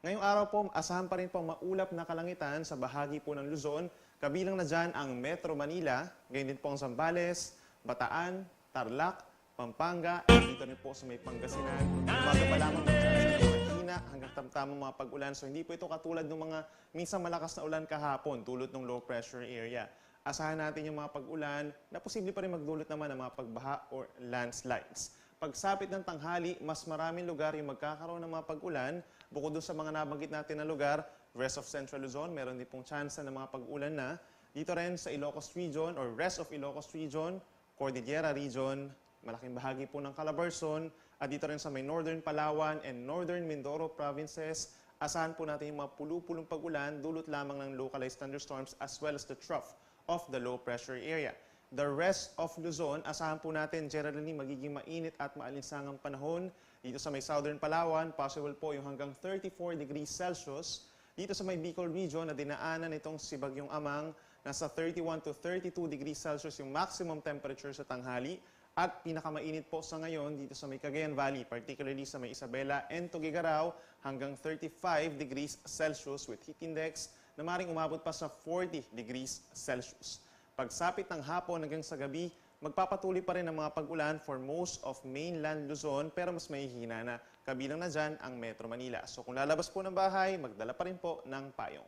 Ngayong araw po, asahan pa rin po ang maulap na kalangitan sa bahagi po ng Luzon, kabilang na dyan ang Metro Manila, gayon din po ang Zambales, Bataan, Tarlac, Pampanga, dito rin po sa may Pangasinan. Umaga pa lamang may tsansa ng mahina hanggang tamtamang mga pag-ulan. So hindi po ito katulad ng mga minsan malakas na ulan kahapon dulot ng low pressure area. Asahan natin yung mga pag-ulan na posible pa rin magdulot naman ng mga pagbaha or landslides. Pagsapit ng tanghali, mas maraming lugar yung magkakaroon ng mga pag-ulan. Bukod dun sa mga nabanggit natin na lugar, rest of Central Luzon, meron din pong tsansa ng mga pag-ulan na. Dito rin sa Ilocos Region or rest of Ilocos Region, Cordillera Region, malaking bahagi po ng Calabarzon, at dito rin sa may Northern Palawan and Northern Mindoro provinces, asahan po natin yung mga pulu-pulong pag-ulan dulot lamang ng localized thunderstorms as well as the trough of the low pressure area. The rest of Luzon, asahan po natin generally magiging mainit at maalinsangang panahon. Dito sa may Southern Palawan, possible po yung hanggang thirty-four degrees Celsius. Dito sa may Bicol region na dinaanan nitong si Bagyong Amang, nasa thirty-one to thirty-two degrees Celsius yung maximum temperature sa tanghali. At pinakamainit po sa ngayon dito sa may Cagayan Valley, particularly sa may Isabela and Tuguegarao, hanggang thirty-five degrees Celsius with heat index na maring umabot pa sa forty degrees Celsius. Pagsapit ng hapon hanggang sa gabi, magpapatuloy pa rin ang mga pag-ulan for most of mainland Luzon, pero mas mahihina na. Kabilang na dyan ang Metro Manila. So kung lalabas po ng bahay, magdala pa rin po ng payong.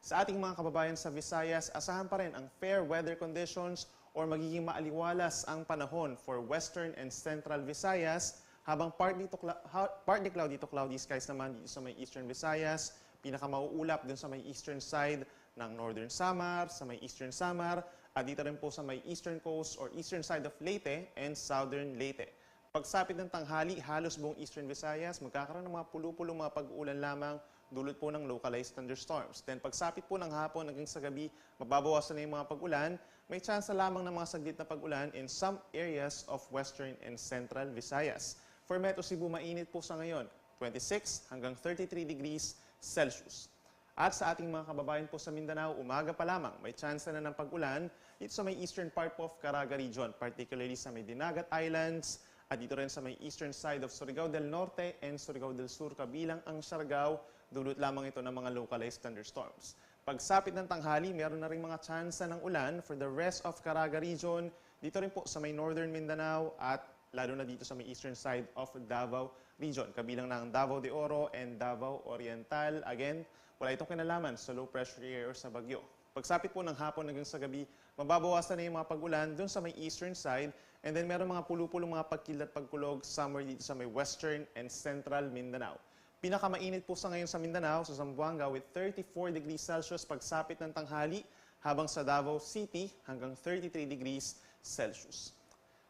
Sa ating mga kababayan sa Visayas, asahan pa rin ang fair weather conditions or magiging maaliwalas ang panahon for Western and Central Visayas, habang partly, to clou- ha- partly cloudy to cloudy skies naman dito sa may Eastern Visayas, pinakamauulap dun sa may eastern side ng Northern Samar, sa may Eastern Samar, at dito rin po sa may eastern coast or eastern side of Leyte and Southern Leyte. Pagsapit ng tanghali, halos buong Eastern Visayas magkakaroon ng mga pulo-pulong mga pag-uulan lamang, dulot po ng localized thunderstorms. Then pagsapit po ng hapon hanggang sa gabi, mababawasan na yung mga pag-ulan. May tsansa lamang ng mga saglit na pag-ulan in some areas of Western and Central Visayas. For Metro Cebu, mainit po sa ngayon, twenty-six hanggang thirty-three degrees Celsius. At sa ating mga kababayan po sa Mindanao, umaga pa lamang may tsansa na ng pag-ulan dito sa may eastern part po of Caraga Region, particularly sa may Dinagat Islands, at dito rin sa may eastern side of Surigao del Norte and Surigao del Sur, kabilang ang Siargao, dulot lamang ito ng mga localized thunderstorms. Pagsapit ng tanghali, meron na ring mga tsansa ng ulan for the rest of Caraga Region, dito rin po sa may northern Mindanao at lalo na dito sa may eastern side of Davao Region, kabilang na ang Davao de Oro and Davao Oriental. Again, wala itong kinalaman sa low pressure area or sa bagyo. Pagsapit po ng hapon hanggang sa gabi, mababawasan na yung mga pag-ulan dun sa may eastern side, and then meron mga pulo-pulong mga pagkidlat pagkulog somewhere dito sa may western and central Mindanao. Pinakamainit po sa ngayon sa Mindanao, sa Zamboanga, with thirty-four degrees Celsius pagsapit ng tanghali, habang sa Davao City hanggang thirty-three degrees Celsius.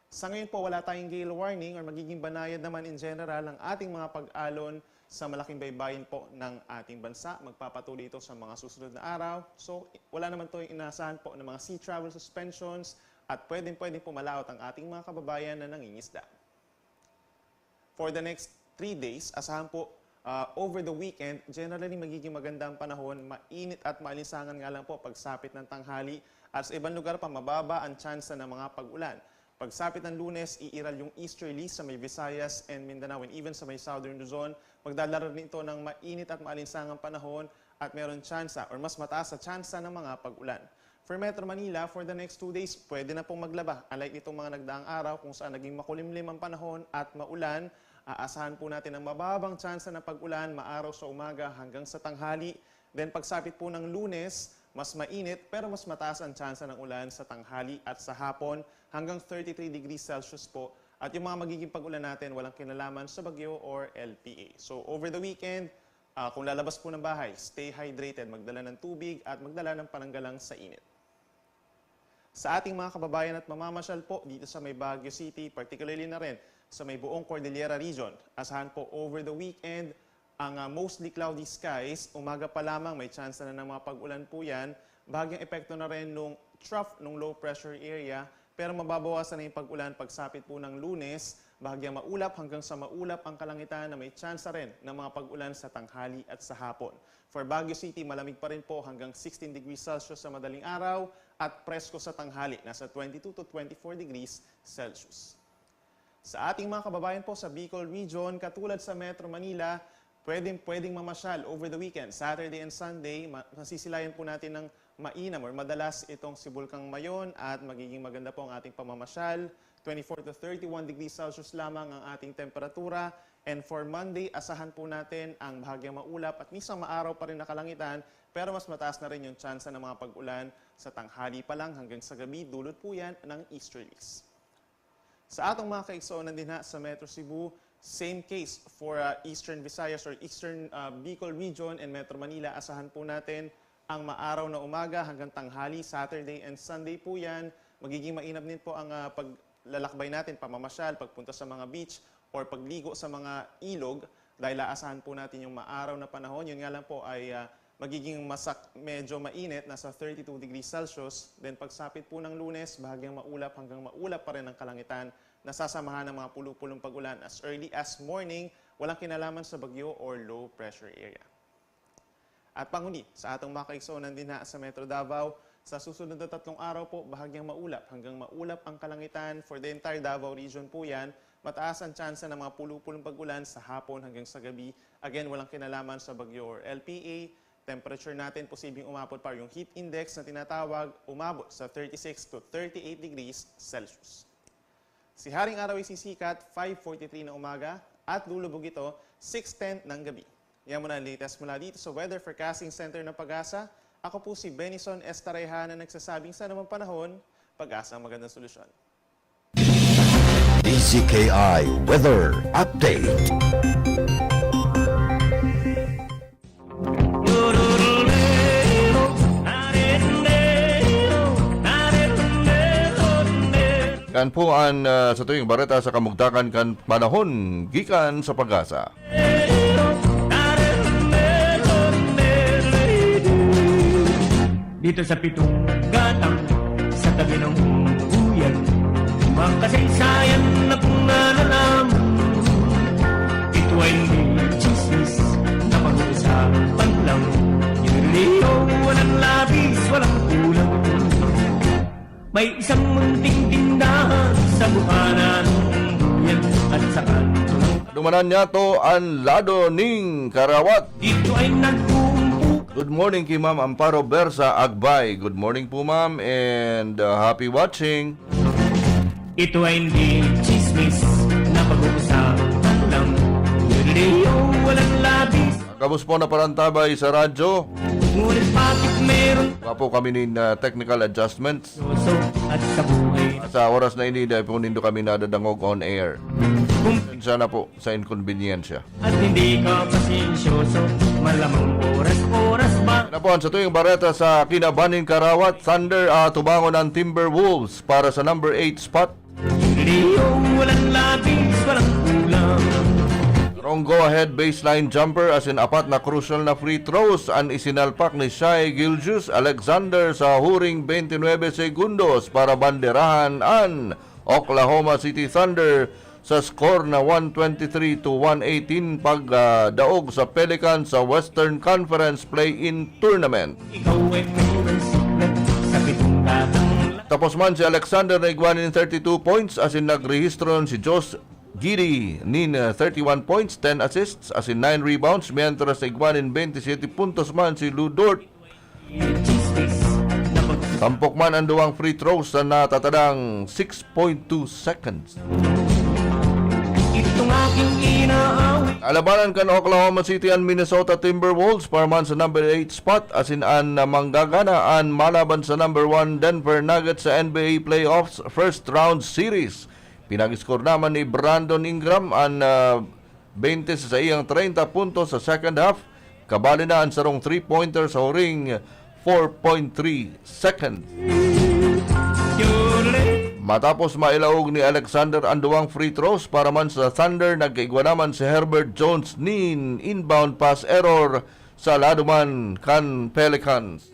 Sa ngayon po, wala tayong gale warning or magiging banayad naman in general ang ating mga pag-alon sa malaking baybayin po ng ating bansa. Magpapatuloy ito sa mga susunod na araw. So, wala naman tayong inaasahan po ng mga sea travel suspensions at pwedeng-pwedeng pumalaot ang ating mga kababayan na nangingisda. For the next three days, asahan po, ah, over the weekend, generally magiging maganda ang panahon, mainit at maalinsangan nga lang po pagsapit ng tanghali. At sa ibang lugar pa, mababa ang tsansa ng mga pag-ulan. Pagsapit ng Lunes, iiral yung easterly sa may Visayas and Mindanao and even sa may Southern Luzon. Magdadala rin ito ng mainit at maalinsangang panahon at meron tsansa or mas mataas sa tsansa ng mga pag-ulan. For Metro Manila, for the next two days, pwede na pong maglaba. Unlike nitong mga nagdaang araw kung saan naging makulimlim ang panahon at maulan, aasahan po natin ang mababang tsansa ng pag-ulan maaraw sa umaga hanggang sa tanghali. Then pagsapit po ng Lunes, mas mainit pero mas mataas ang tsansa ng ulan sa tanghali at sa hapon, hanggang thirty-three degrees Celsius po. At yung mga magiging pag-ulan natin, walang kinalaman sa bagyo or L P A. So over the weekend, ah, kung lalabas po ng bahay, stay hydrated, magdala ng tubig at magdala ng pananggalang sa init. Sa ating mga kababayan at mamamasyal po dito sa may Baguio City, particularly na rin sa may buong Cordillera Region, asahan po over the weekend ang, ah, mostly cloudy skies. Umaga pa lamang may tsansa na ng mga pag-ulan po yan. Bahagyang epekto na rin nung trough ng low pressure area, pero mababawasan na yung pag-ulan pagsapit po ng Lunes. Bahagyang maulap hanggang sa maulap ang kalangitan na may tsansa rin ng mga pag-ulan sa tanghali at sa hapon. For Baguio City, malamig pa rin po hanggang sixteen degrees Celsius sa madaling araw at presko sa tanghali, nasa twenty-two to twenty-four degrees Celsius. Sa ating mga kababayan po sa Bicol Region, katulad sa Metro Manila, pwedeng, pwedeng mamasyal over the weekend, Saturday and Sunday. Ma- masisilayan po natin ng mainam or madalas itong si Bulkang Mayon at magiging maganda po ang ating pamamasyal. Twenty-four to thirty-one degrees Celsius lamang ang ating temperatura. And for Monday, asahan po natin ang bahagyang maulap at minsan maaraw pa rin na kalangitan, pero mas mataas na rin yung tsansa ng mga pag-ulan sa tanghali pa lang hanggang sa gabi. Dulot po yan ng easterlies. Sa atong mga kaigsoon na dinha sa Metro Cebu, same case for, uh, Eastern Visayas or Eastern, uh, Bicol Region and Metro Manila. Asahan po natin ang maaraw na umaga hanggang tanghali, Saturday and Sunday po yan. Magiging mainam din po ang, uh, paglalakbay natin, pamamasyal, pagpunta sa mga beach or pagligo sa mga ilog dahil aasahan po natin yung maaraw na panahon. Yun nga lang po ay, uh, magiging masak-, medyo mainit, nasa thirty-two degrees Celsius. Then pagsapit po ng Lunes, bahagyang maulap hanggang maulap pa rin ang kalangitan Nasasamahan ng mga pulu-pulong pag-ulan as early as morning, walang kinalaman sa bagyo or low pressure area. At panghuli, sa atong mga kaigsoonan dinha sa Metro Davao, sa susunod na tatlong araw po, bahagyang maulap hanggang maulap ang kalangitan. For the entire Davao region po yan, mataas ang tsansa ng mga pulu-pulong pag-ulan sa hapon hanggang sa gabi. Again, walang kinalaman sa bagyo or L P A. Temperature natin, posibleng umabot pa yung heat index na tinatawag, umabot sa thirty-six to thirty-eight degrees Celsius. Si Haring Araw ay sisikat five forty-three na umaga at lulubog ito six ten ng gabi. Yan muna ang latest mula dito sa Weather Forecasting Center ng PAGASA. Ako po si Benison Estareha na nagsasabing sa anumang panahon, PAGASA ang magandang solusyon. D Z K I Weather Update. Kan po an ah, sa tuwing bareta sa kamugtakan kan panahon gikan sa PAGASA. Dito sa pitong gatang sa tabi ng buyan, makasaysayan na pong nalalaman. Ito ay hindi chismis na pag-uusapan lang. Yung Leo, walang labis, walang kulang. May isang munting tindahan sa bukana ng buyan at sa kanto ng Dumanan niya to an lado ning karawat. Dito ay nag-uumpo Good morning ki Ma'am Amparo Bersa Agbay. Good morning po, ma'am, and uh, happy watching. Ito ay hindi chismis na pag-uusapan lang. Leo, walang labis. Kabus po na parantabay sa radyo. Ngunit bakit meron Wa po kami nin uh, technical adjustments. Yoso at sa buhay? Sa oras na ini, dahil po nindo kami nadadangog on air. Pasensya na po sa inkonbensya. At hindi ka pasensyoso, malamang oras-oras ba? Na po, sa tuyong bareta sa Kinabanin Karawat, Thunder, ah, tubangon ang Timberwolves para sa number eight spot. Leo, walang labis, walang kulang. Wrong go-ahead baseline jumper as in apat na crucial na free throws an isinalpak ni Shai Gilgeous Alexander sa huring twenty-nine segundos para banderahan an Oklahoma City Thunder sa score na one twenty-three to one eighteen pagdaog sa Pelicans sa Western Conference Play-in Tournament. Ikaw ay may siklet sa pitong gatang. Tapos man si Alexander na igwa nin thirty-two points asin nagrehistro si Josh Giddey nin uh, thirty-one points, ten assists asin nine rebounds, mientras na igwa nin twenty-seven puntos man si Lu Dort. Chismis na pag- Tampok man ang duwang free throws sa natatadang six point two seconds. Itong aking inaawit. Alabanan kan Oklahoma City an Minnesota Timberwolves para man sa number eight spot asin an uh, manggagana an malaban sa number one Denver Nuggets sa N B A Playoffs First Round Series. Pinag-score naman ni Brandon Ingram an uh, twenty sa saiyang treinta puntos sa second half. Kabali na an sarong three-pointer sa huring four point three seconds. Matapos mailaog ni Alexander an duwang free throws para man sa Thunder, nagkaigwa naman si Herbert Jones nin inbound pass error sa lado man kan Pelicans.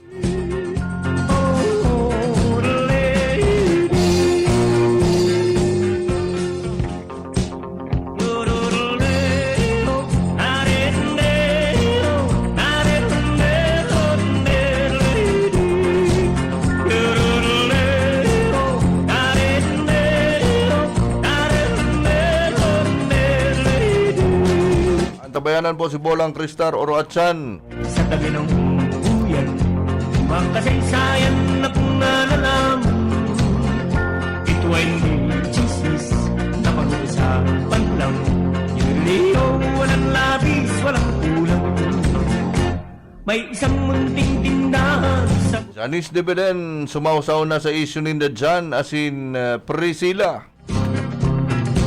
Antabayanan po si Bolang Kristar Oroachan. Sa tabi ng buyan, makasaysayan na pong nalalaman. Ito ay hindi chismis na pag-uusapan lang. Yung Leo, walang labis, walang kulang. May isang munting tindahan sa Janice de Belen, sumawsaw na sa isyu ninda dyan, asin uh, Priscilla.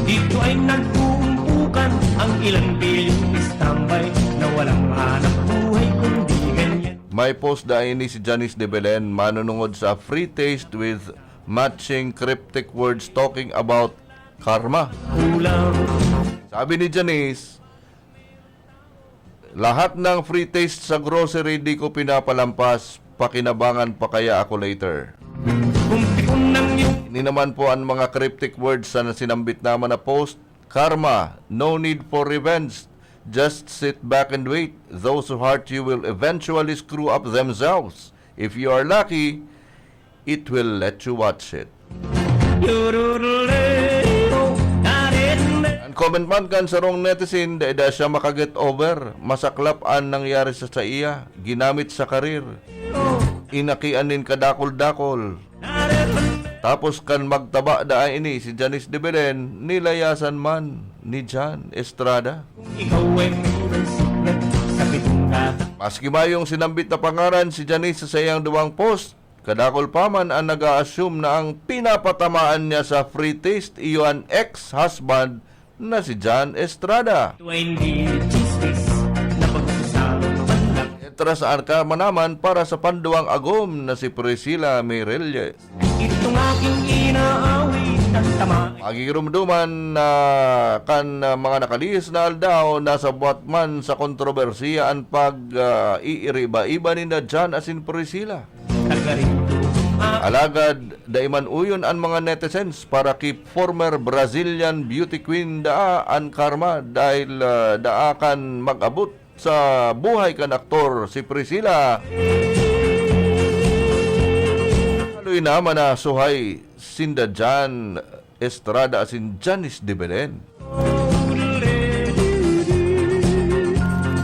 Dito ay nagkuumpukan ang ilang bilyong istambay na walang hanap buhay kundi ganyan. May post da ini si Janice de Belen manunungod sa free taste with matching cryptic words talking about karma. Kulang. Sabi ni Janice, lahat ng free taste sa grocery di ko pinapalampas, pakinabangan pa kaya ako later. Kung tipon ng iyong Ini naman po ang mga cryptic words sa sinambit naman na post, "Karma, no need for revenge. Just sit back and wait. Those who hurt you will eventually screw up themselves. If you are lucky, it will let you watch it." Ang comment man kan sarong netizen, dai da siya maka-get over. Masaklap an nangyari sa saiya. Ginamit sa karir. Inakian nin kadakol-dakol. Tapos kan magtaba daa ini si Janice de Belen, nilayasan man ni Jan Estrada. Ikaw ay may secret sa pitong katang. Maski mayong sinambit na pangaran si Janice sa saiyang duwang post, kadakol pa man ang nag-a-assume na ang pinapatamaan niya sa free taste iyo an ex-husband na si Jan Estrada. Ito ay hindi chismis na pag-usapan lang. Mientras ang karma naman para sa panduwang agom na si Priscilla Mirelles. Itong aking inaawit ang tama. Magigirumduman na kan, ah, mga nakalihis na aldaw, nasa buwat man sa kontrobersiya an pag, ah, iiriba-iba ninda Jan asin Priscilla. Alagad, dai man uyon an mga netizens para ki former Brazilian beauty queen daa an karma dahil, ah, daa kan mag-abot sa buhay kan aktor si Priscilla. Haloy na manasuhay sinda Jan Estrada asin Janice de Belen.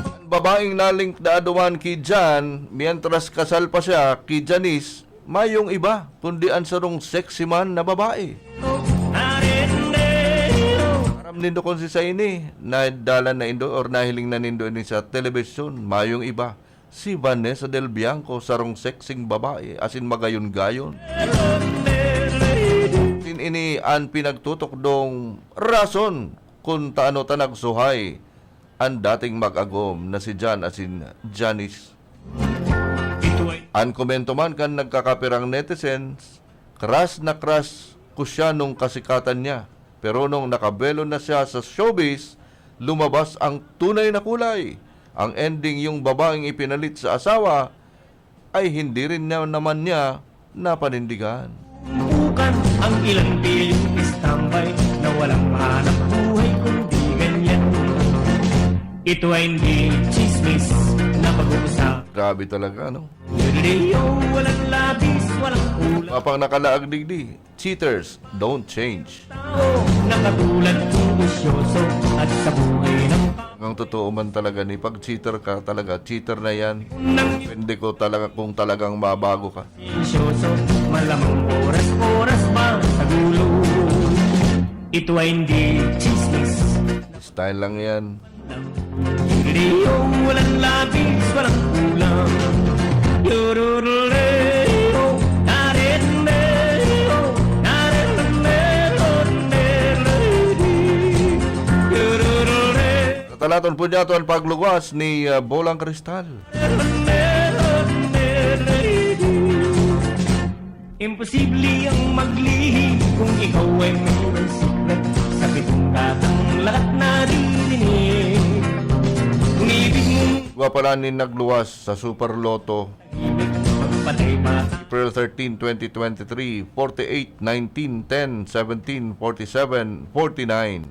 An babaeng nalink daa duman ki Jan, mientras kasal pa siya ki Janice, mayong iba, kundi an sarong sexy man na babae. Aram nindo kun sisay ini, nadalan na indo or nahiling na nindo ini sa telebisyon, mayong iba. Si Vanessa Del Bianco, sarong sexing babae, asin magayon-gayon. Asin ini an pinagtutukdong rason kun taano ta nagsuhay an dating mag-agom na si Jan asin Janice. An komento man kan nagkakapirang netizens, crush na crush ko siya nung kasikatan niya. Pero nung nakabelo na siya sa showbiz, lumabas ang tunay na kulay. Ang ending, yung babaeng ipinalit sa asawa, ay hindi rin niya naman niya napanindigan. Bukan ang ilang bilyong istambay na walang mahanap buhay kundi ganyan. Ito ay hindi chismis na pag-uusap. Grabe talaga, no? Galileo, walang labis, walang kulang. Mapang nakalaag digdi, cheaters don't change. Tao na katulad kong bisyoso at sa buhay ng Ang totoo man talaga ni, pag cheater ka talaga, cheater na yan. Nang Depende ko talaga kung talagang mabago ka. Bisyoso, malamang oras-oras ba sa gulo? Ito ay hindi chismis. Style lang yan. Galileo, walang labis, walang kulang. Galileo, Galileo, Galileo. Tatalaton po niya ito ang pagluwas ni, ah, Bolang Kristal. Imposible ang maglihim kung ikaw ay mayroong secret sa pitong katang lahat naririnig. Kung ibig mong Gwa pala ni nagluwas sa Super Lotto. Magpatay pa. April thirteen, twenty twenty-three, forty-eight, nineteen, ten, seventeen, forty-seven, forty-nine.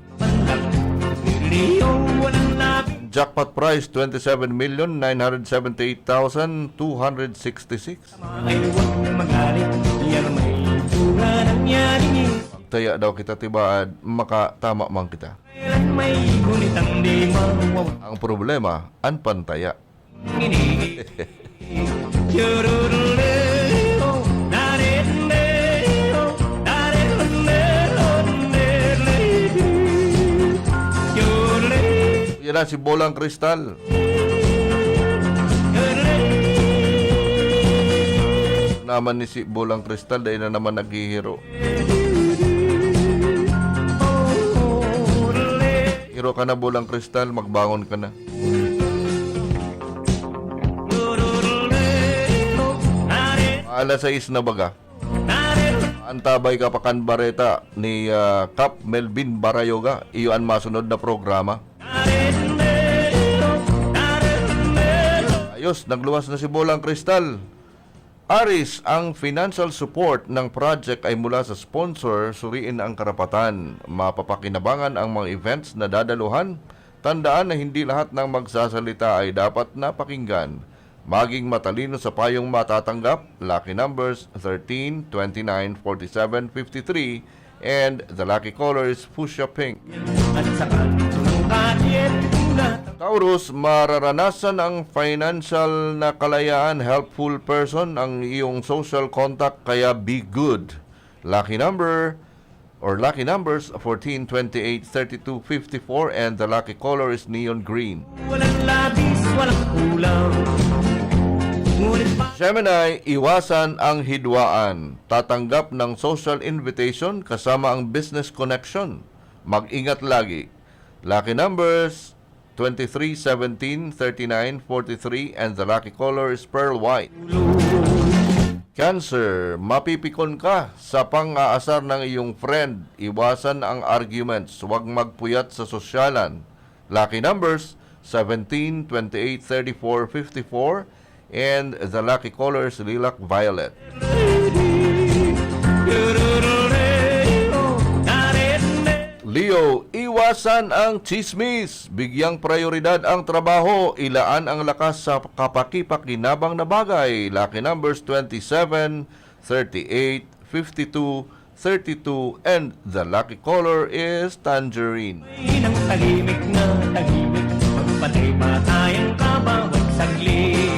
Galileo, walang labi. Jackpot prize, twenty-seven million nine hundred seventy-eight thousand two hundred sixty-six. Ay, huwag na magalit, yan may bunga nangyaring yun. Magtaya daw kita tibaad, makatama man kita. Kailan may gunit ang di mawawala. Ang problema, an pantaya. Ini. Chururuleo, darendeo, darendeo, churuleo. Yan na si Bolang Kristal. Naman ni si Bolang Kristal, dahil na naman naghihiro. Hiro ka na, Bolang Kristal, magbangon ka na. Alas sais na baga. Antabay ka pa kan bareta ni, ah, Kap Melvin Barayoga. Iyo an masunod na programa. Ayos, nagluwas na si Bolang Kristal. Aris, ang financial support ng project ay mula sa sponsor, suriin ang karapatan. Mapapakinabangan ang mga events na dadaluhan. Tandaan na hindi lahat ng magsasalita ay dapat napakinggan. Maging matalino sa payong matatanggap, lucky numbers thirteen, twenty-nine, forty-seven, fifty-three, and the lucky color is fuchsia pink. At sa kanto ng Taurus, mararanasan ang financial na kalayaan, helpful person ang iyong social contact, kaya be good. Lucky number or lucky numbers fourteen, twenty-eight, thirty-two, fifty-four, and the lucky color is neon green. Walang labis, walang kulang. Ngunit pa- Gemini, iwasan ang hidwaan. Tatanggap ng social invitation kasama ang business connection. Mag-ingat lagi. Lucky numbers twenty-three, seventeen, thirty-nine, forty-three, and the lucky color is pearl white. Cancer, mapipikon ka sa pang-aasar ng iyong friend. Iwasan ang arguments. Huwag magpuyat sa sosyalan. Lucky numbers seventeen, twenty-eight, thirty-four, fifty-four, and the lucky color is lilac violet. Leo, iwasan ang chismis. Bigyang prioridad ang trabaho. Ilaan ang lakas sa kapakipakinabang na bagay. Lucky numbers twenty-seven, thirty-eight, fifty-two, thirty-two, and the lucky color is tangerine. Mahinang tahimik na tahimik, magpatay-patay ang kabawat saglit.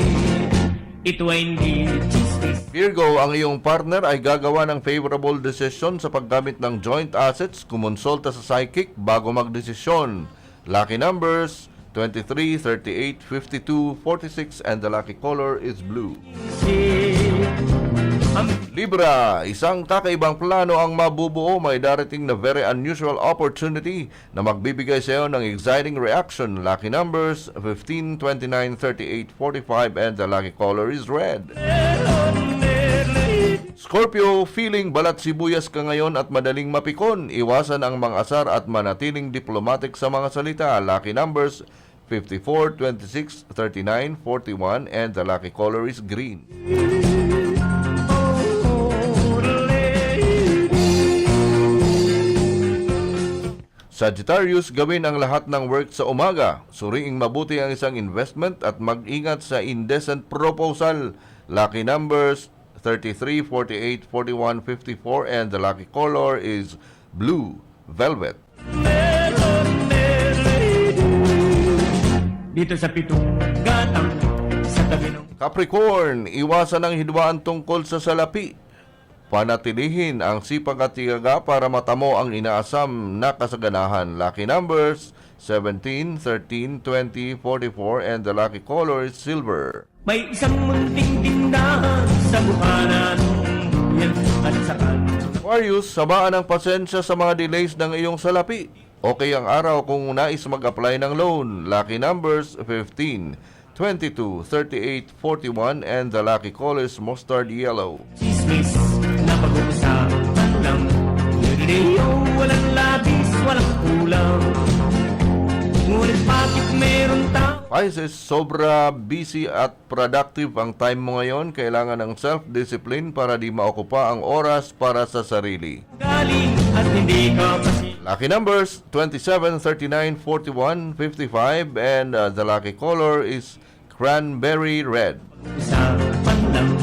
Ito ay hindi chismis. Virgo, ang iyong partner ay gagawa ng favorable desisyon sa paggamit ng joint assets. Kumonsulta sa psychic bago magdesisyon. Lucky numbers twenty-three, thirty-eight, fifty-two, forty-six, and the lucky color is blue. Libra, isang kakaibang plano ang mabubuo. May darating na very unusual opportunity na magbibigay sa iyo ng exciting reaction. Lucky numbers fifteen, twenty-nine, thirty-eight, forty-five, and the lucky color is red. Scorpio, feeling balat sibuyas ka ngayon at madaling mapikon. Iwasan ang mang-asar at manatiling diplomatic sa mga salita. Lucky numbers fifty-four, twenty-six, thirty-nine, forty-one, and the lucky color is green. Sagittarius, gawin ang lahat ng work sa umaga. Suriing mabuti ang isang investment at mag-ingat sa indecent proposal. Lucky numbers thirty-three, forty-eight, forty-one, fifty-four, and the lucky color is blue velvet. Dito sa pitong gatang, sa tabi ng Capricorn, iwasan ang hidwaan tungkol sa salapi. Panatilihin ang sipag at tiyaga para matamo ang inaasam na kasaganahan. Lucky numbers seventeen, thirteen, twenty, forty-four, and the lucky color is silver. May isang munting tindahan sa bukana ng duyan at sa kanto. Aquarius, sabaan ang pasensya sa mga delays ng iyong salapi. Okay ang araw kung nais mag-apply ng loan. Lucky numbers fifteen, twenty-two, thirty-eight, forty-one, and the lucky color is mustard yellow. Chismis na pag-uusapan lang. Leo, walang labis, walang kulang. Ngunit bakit meron tao? Pisces, sobra busy at productive ang time mo ngayon. Kailangan ng self-discipline para di maokupa ang oras para sa sarili. Galing at hindi ka pasi- Lucky numbers twenty-seven, thirty-nine, forty-one, fifty-five, and uh, the lucky color is cranberry red. Sa panlang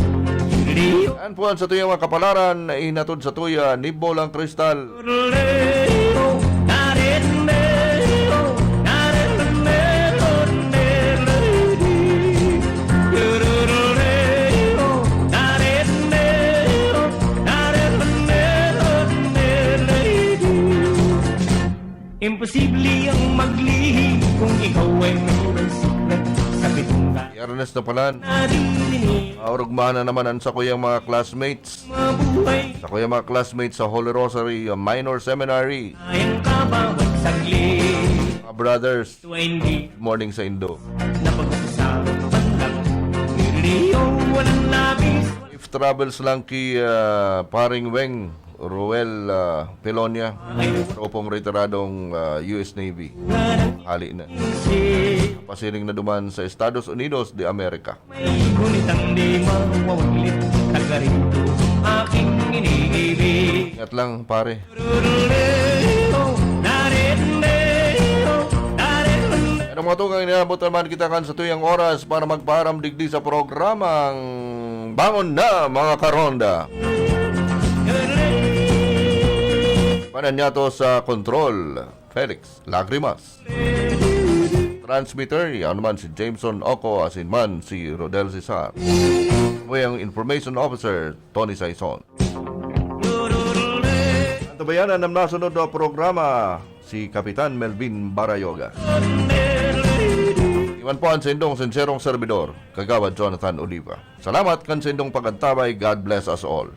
Leo. Yan po ang satuyang mga kapalaran na ihinatod satuya ni Bolang Kristal. Leo, narin, Leo, narin, Leo, Leo, Leo, narin, Leo, narin, Leo, Leo, Leo. Imposible ang maglihim kung ikaw ay mayroong secret sa pitong ka- Biyernes na pala. Naririnig. Maurugmahan na naman ang sakuyang mga classmates. Mabuhay. Sakuyang mga classmates sa Holy Rosary Minor Seminary. Ay ang kabawat saglit. Mga brothers, Ito ay hindi good morning sa Indo. Na pag-usapan lang. Niririyo, walang labis. Safe travels lang ki, ah, Paring Weng. Roel ah, Pelonia, tropong retiradong ah, U S Navy. Hali na. Pasiring na duman sa Estados Unidos de America. Ngunit ang di mawawaglit, taga rito aking iniibig. Ingat lang, pare. Ano mga tugang, inabot naman kita kan sa tuyang oras para magpaaram digdi sa programang Bangon Na, mga Karonda. Panan niya to sa control, Felix Lagrimas. Transmitter, yan naman si Jameson Oco, asin man si Rodel Cesar. Mo ang Information Officer, Tony Saison. Antabayanan ang nasunod na programa, si Kapitan Melvin Barayoga. Iwan po ang sindong sinserong servidor, Kagawad Jonathan Oliva. Salamat kan sindong pag-antabay. God bless us all.